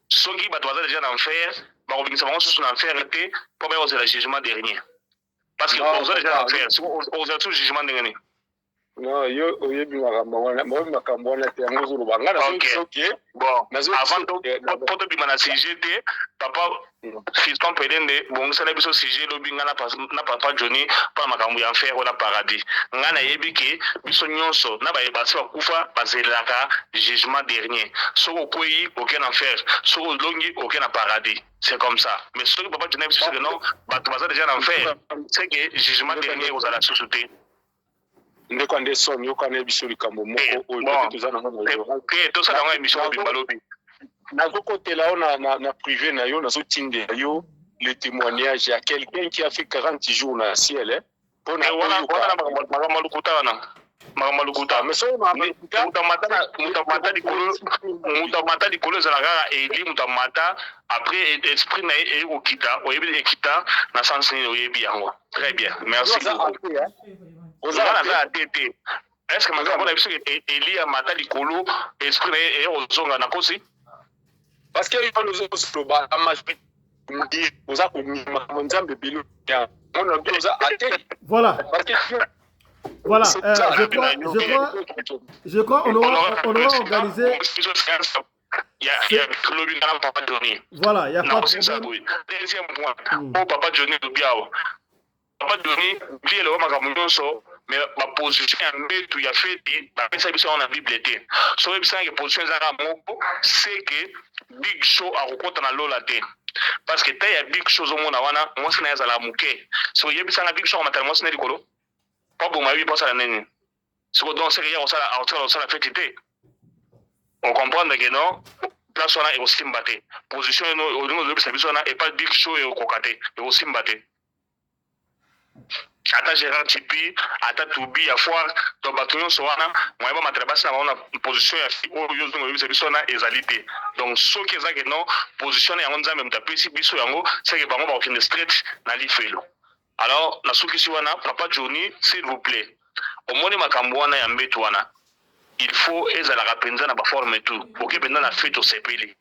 Soki bato baza déjà na enfer, bakobimisa bango susu na enfer te mpo baya kozela jugement dernier. Parce que oza déjà na enfer, soki ozela susu jugement ndenge nini? Non, yo oyebi makambo wana, oyebi makambo wana te, yango ozoloba. Nga nazoyebisa Ok. ke Bon, nazoyebisa avant ke po tobima na sujet te, papa Fiston Pelende, bongisela biso sujet lobi nga na papa Johnny mpona makambo ya enfer na paradis. Nga nayebi ke biso nyonso na baye basi bakufa bazelelaka jugement dernier. Soki okwei, oke na enfer, soki olongi, oke na paradis. C'est comme ça. Mais soki papa Johnny ayebi biso ke non, bato baza déjà na enfer, c'est que jugement dernier ekozala susu te. Ndeko Anderson, yoka na biso likambo moko oyo Bon. peut-être toza nango na yo. Te, tosala yango émission mobimba lobi. Nazokotela yo na privé na yo, nazotindela yo le témoignage ya quelqu'un qui a fait 40 jours na ciel, eh, mpona Eh, wana oyoka. Wana makambo ya lokuta wana, makambo ya lokuta. Mais soki makambo ya lokuta- Moto amata likolo ezala kaka Eli. Moto amata, après esprit na ye eye kokita. Oyebi ekita na sens nini? Oyebi yango très bien. Merci Oza beaucoup. athée, hein? Oza Oza athée? naza ate te. Est ce que makambo na biso, Eli amata likolo, esprit na ye eye kozonga na kosi? Parce que yo ozoloba, la majorité oza kondima Nzambe ebele, yango na bi oza athée. Voilà, Parce que voilà. c'est ça. Je crois on aura organisé. Ya lobi nga na papa Johnny. Voilà, il n'y a pas de Nakosilisa problème. boye. Deuxième point, oyo papa Johnny alobi awa, papa Johnny bi eloba makambo nyonso, mais baposition ya mbetu ya feti bapesa biso yango na Bible te. So oyebisangaki position ezaka moko, c'est que Big Show akokɔta na lola te, parce que taille ya Big Show ozomona wana, mwasi na ye azalaka moke. So oyebisanga Big Show akomatala mwasi na ye likolo po aboma, yebi mpo asala nini siko? Donc seke ye akosala, akotikala kosala feti te. Ocomprendre ke non, place wana ekosimba te. Position eno olingi ozobisa biso wana epa Big Show ekokoka te, ekosimba te. Ata Gérard Tipi, ata Tubi ya foire, donc bato nyonso wana moye bamatela basi na bango na position ya oyo yo ozonga oyebisa biso wana ezali te. Donc soki eza ke non, position na yango Nzambe moto apesi biso yango, seke bango bakokende straight na lifelo. Alors nasukisi wana. Papa Johnny, s'il vous plaît, omoni makambo wana ya mbeto wana, il faut ezalaka mpenza na baforme tout. Oke mpenza na fete, osepeli.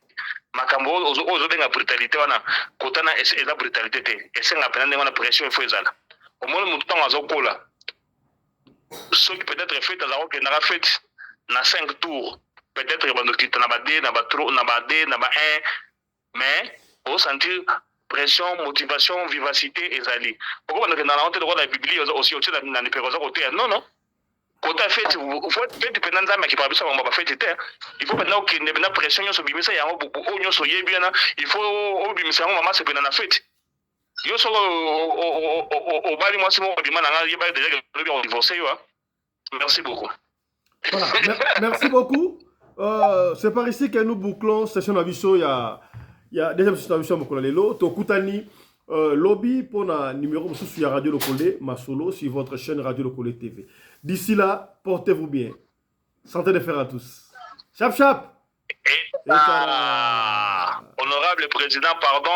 Makambo oyo ozobenga brutalité wana, kotana eza brutalité te. Esenga mpenza ndenge wana, pression il faut ezala. Omoni motu ntango azokola, soki peut-être fete aza kokendaka fete na 5 tours, peut-être bandokita na ba 2, na ba 3, na ba 2, na ba 1, mais osentir pression, motivation, vivacité ezali. Oko bandokenda nango te lokola Biblia osi otie na lipeko, oza koteya. Non, non, kota feti, feti mpenza Nzambe akipaka biso bango bafeti te. Il faut mpenza okende mpenza pression nyonso, obimisa yango. Oyo nyonso oyebi wana, il faut obimisa yango. Mama sepena na feti. Yo soko obali mwasi moko obima na nga, yeba déjà lobi odivorce yo. Merci beaucoup. Voilà, merci beaucoup. C'est par ici que nous bouclons session na biso ya deuxième session na biso ya mokolo lelo. Tokutani lobi pour numéro mosusu ya Radio Lokole Masolo sur votre chaîne Radio Lokole TV. D'ici là, portez-vous bien. Santé de fer à tous. Chap chap. Et, ah, honorable président, pardon.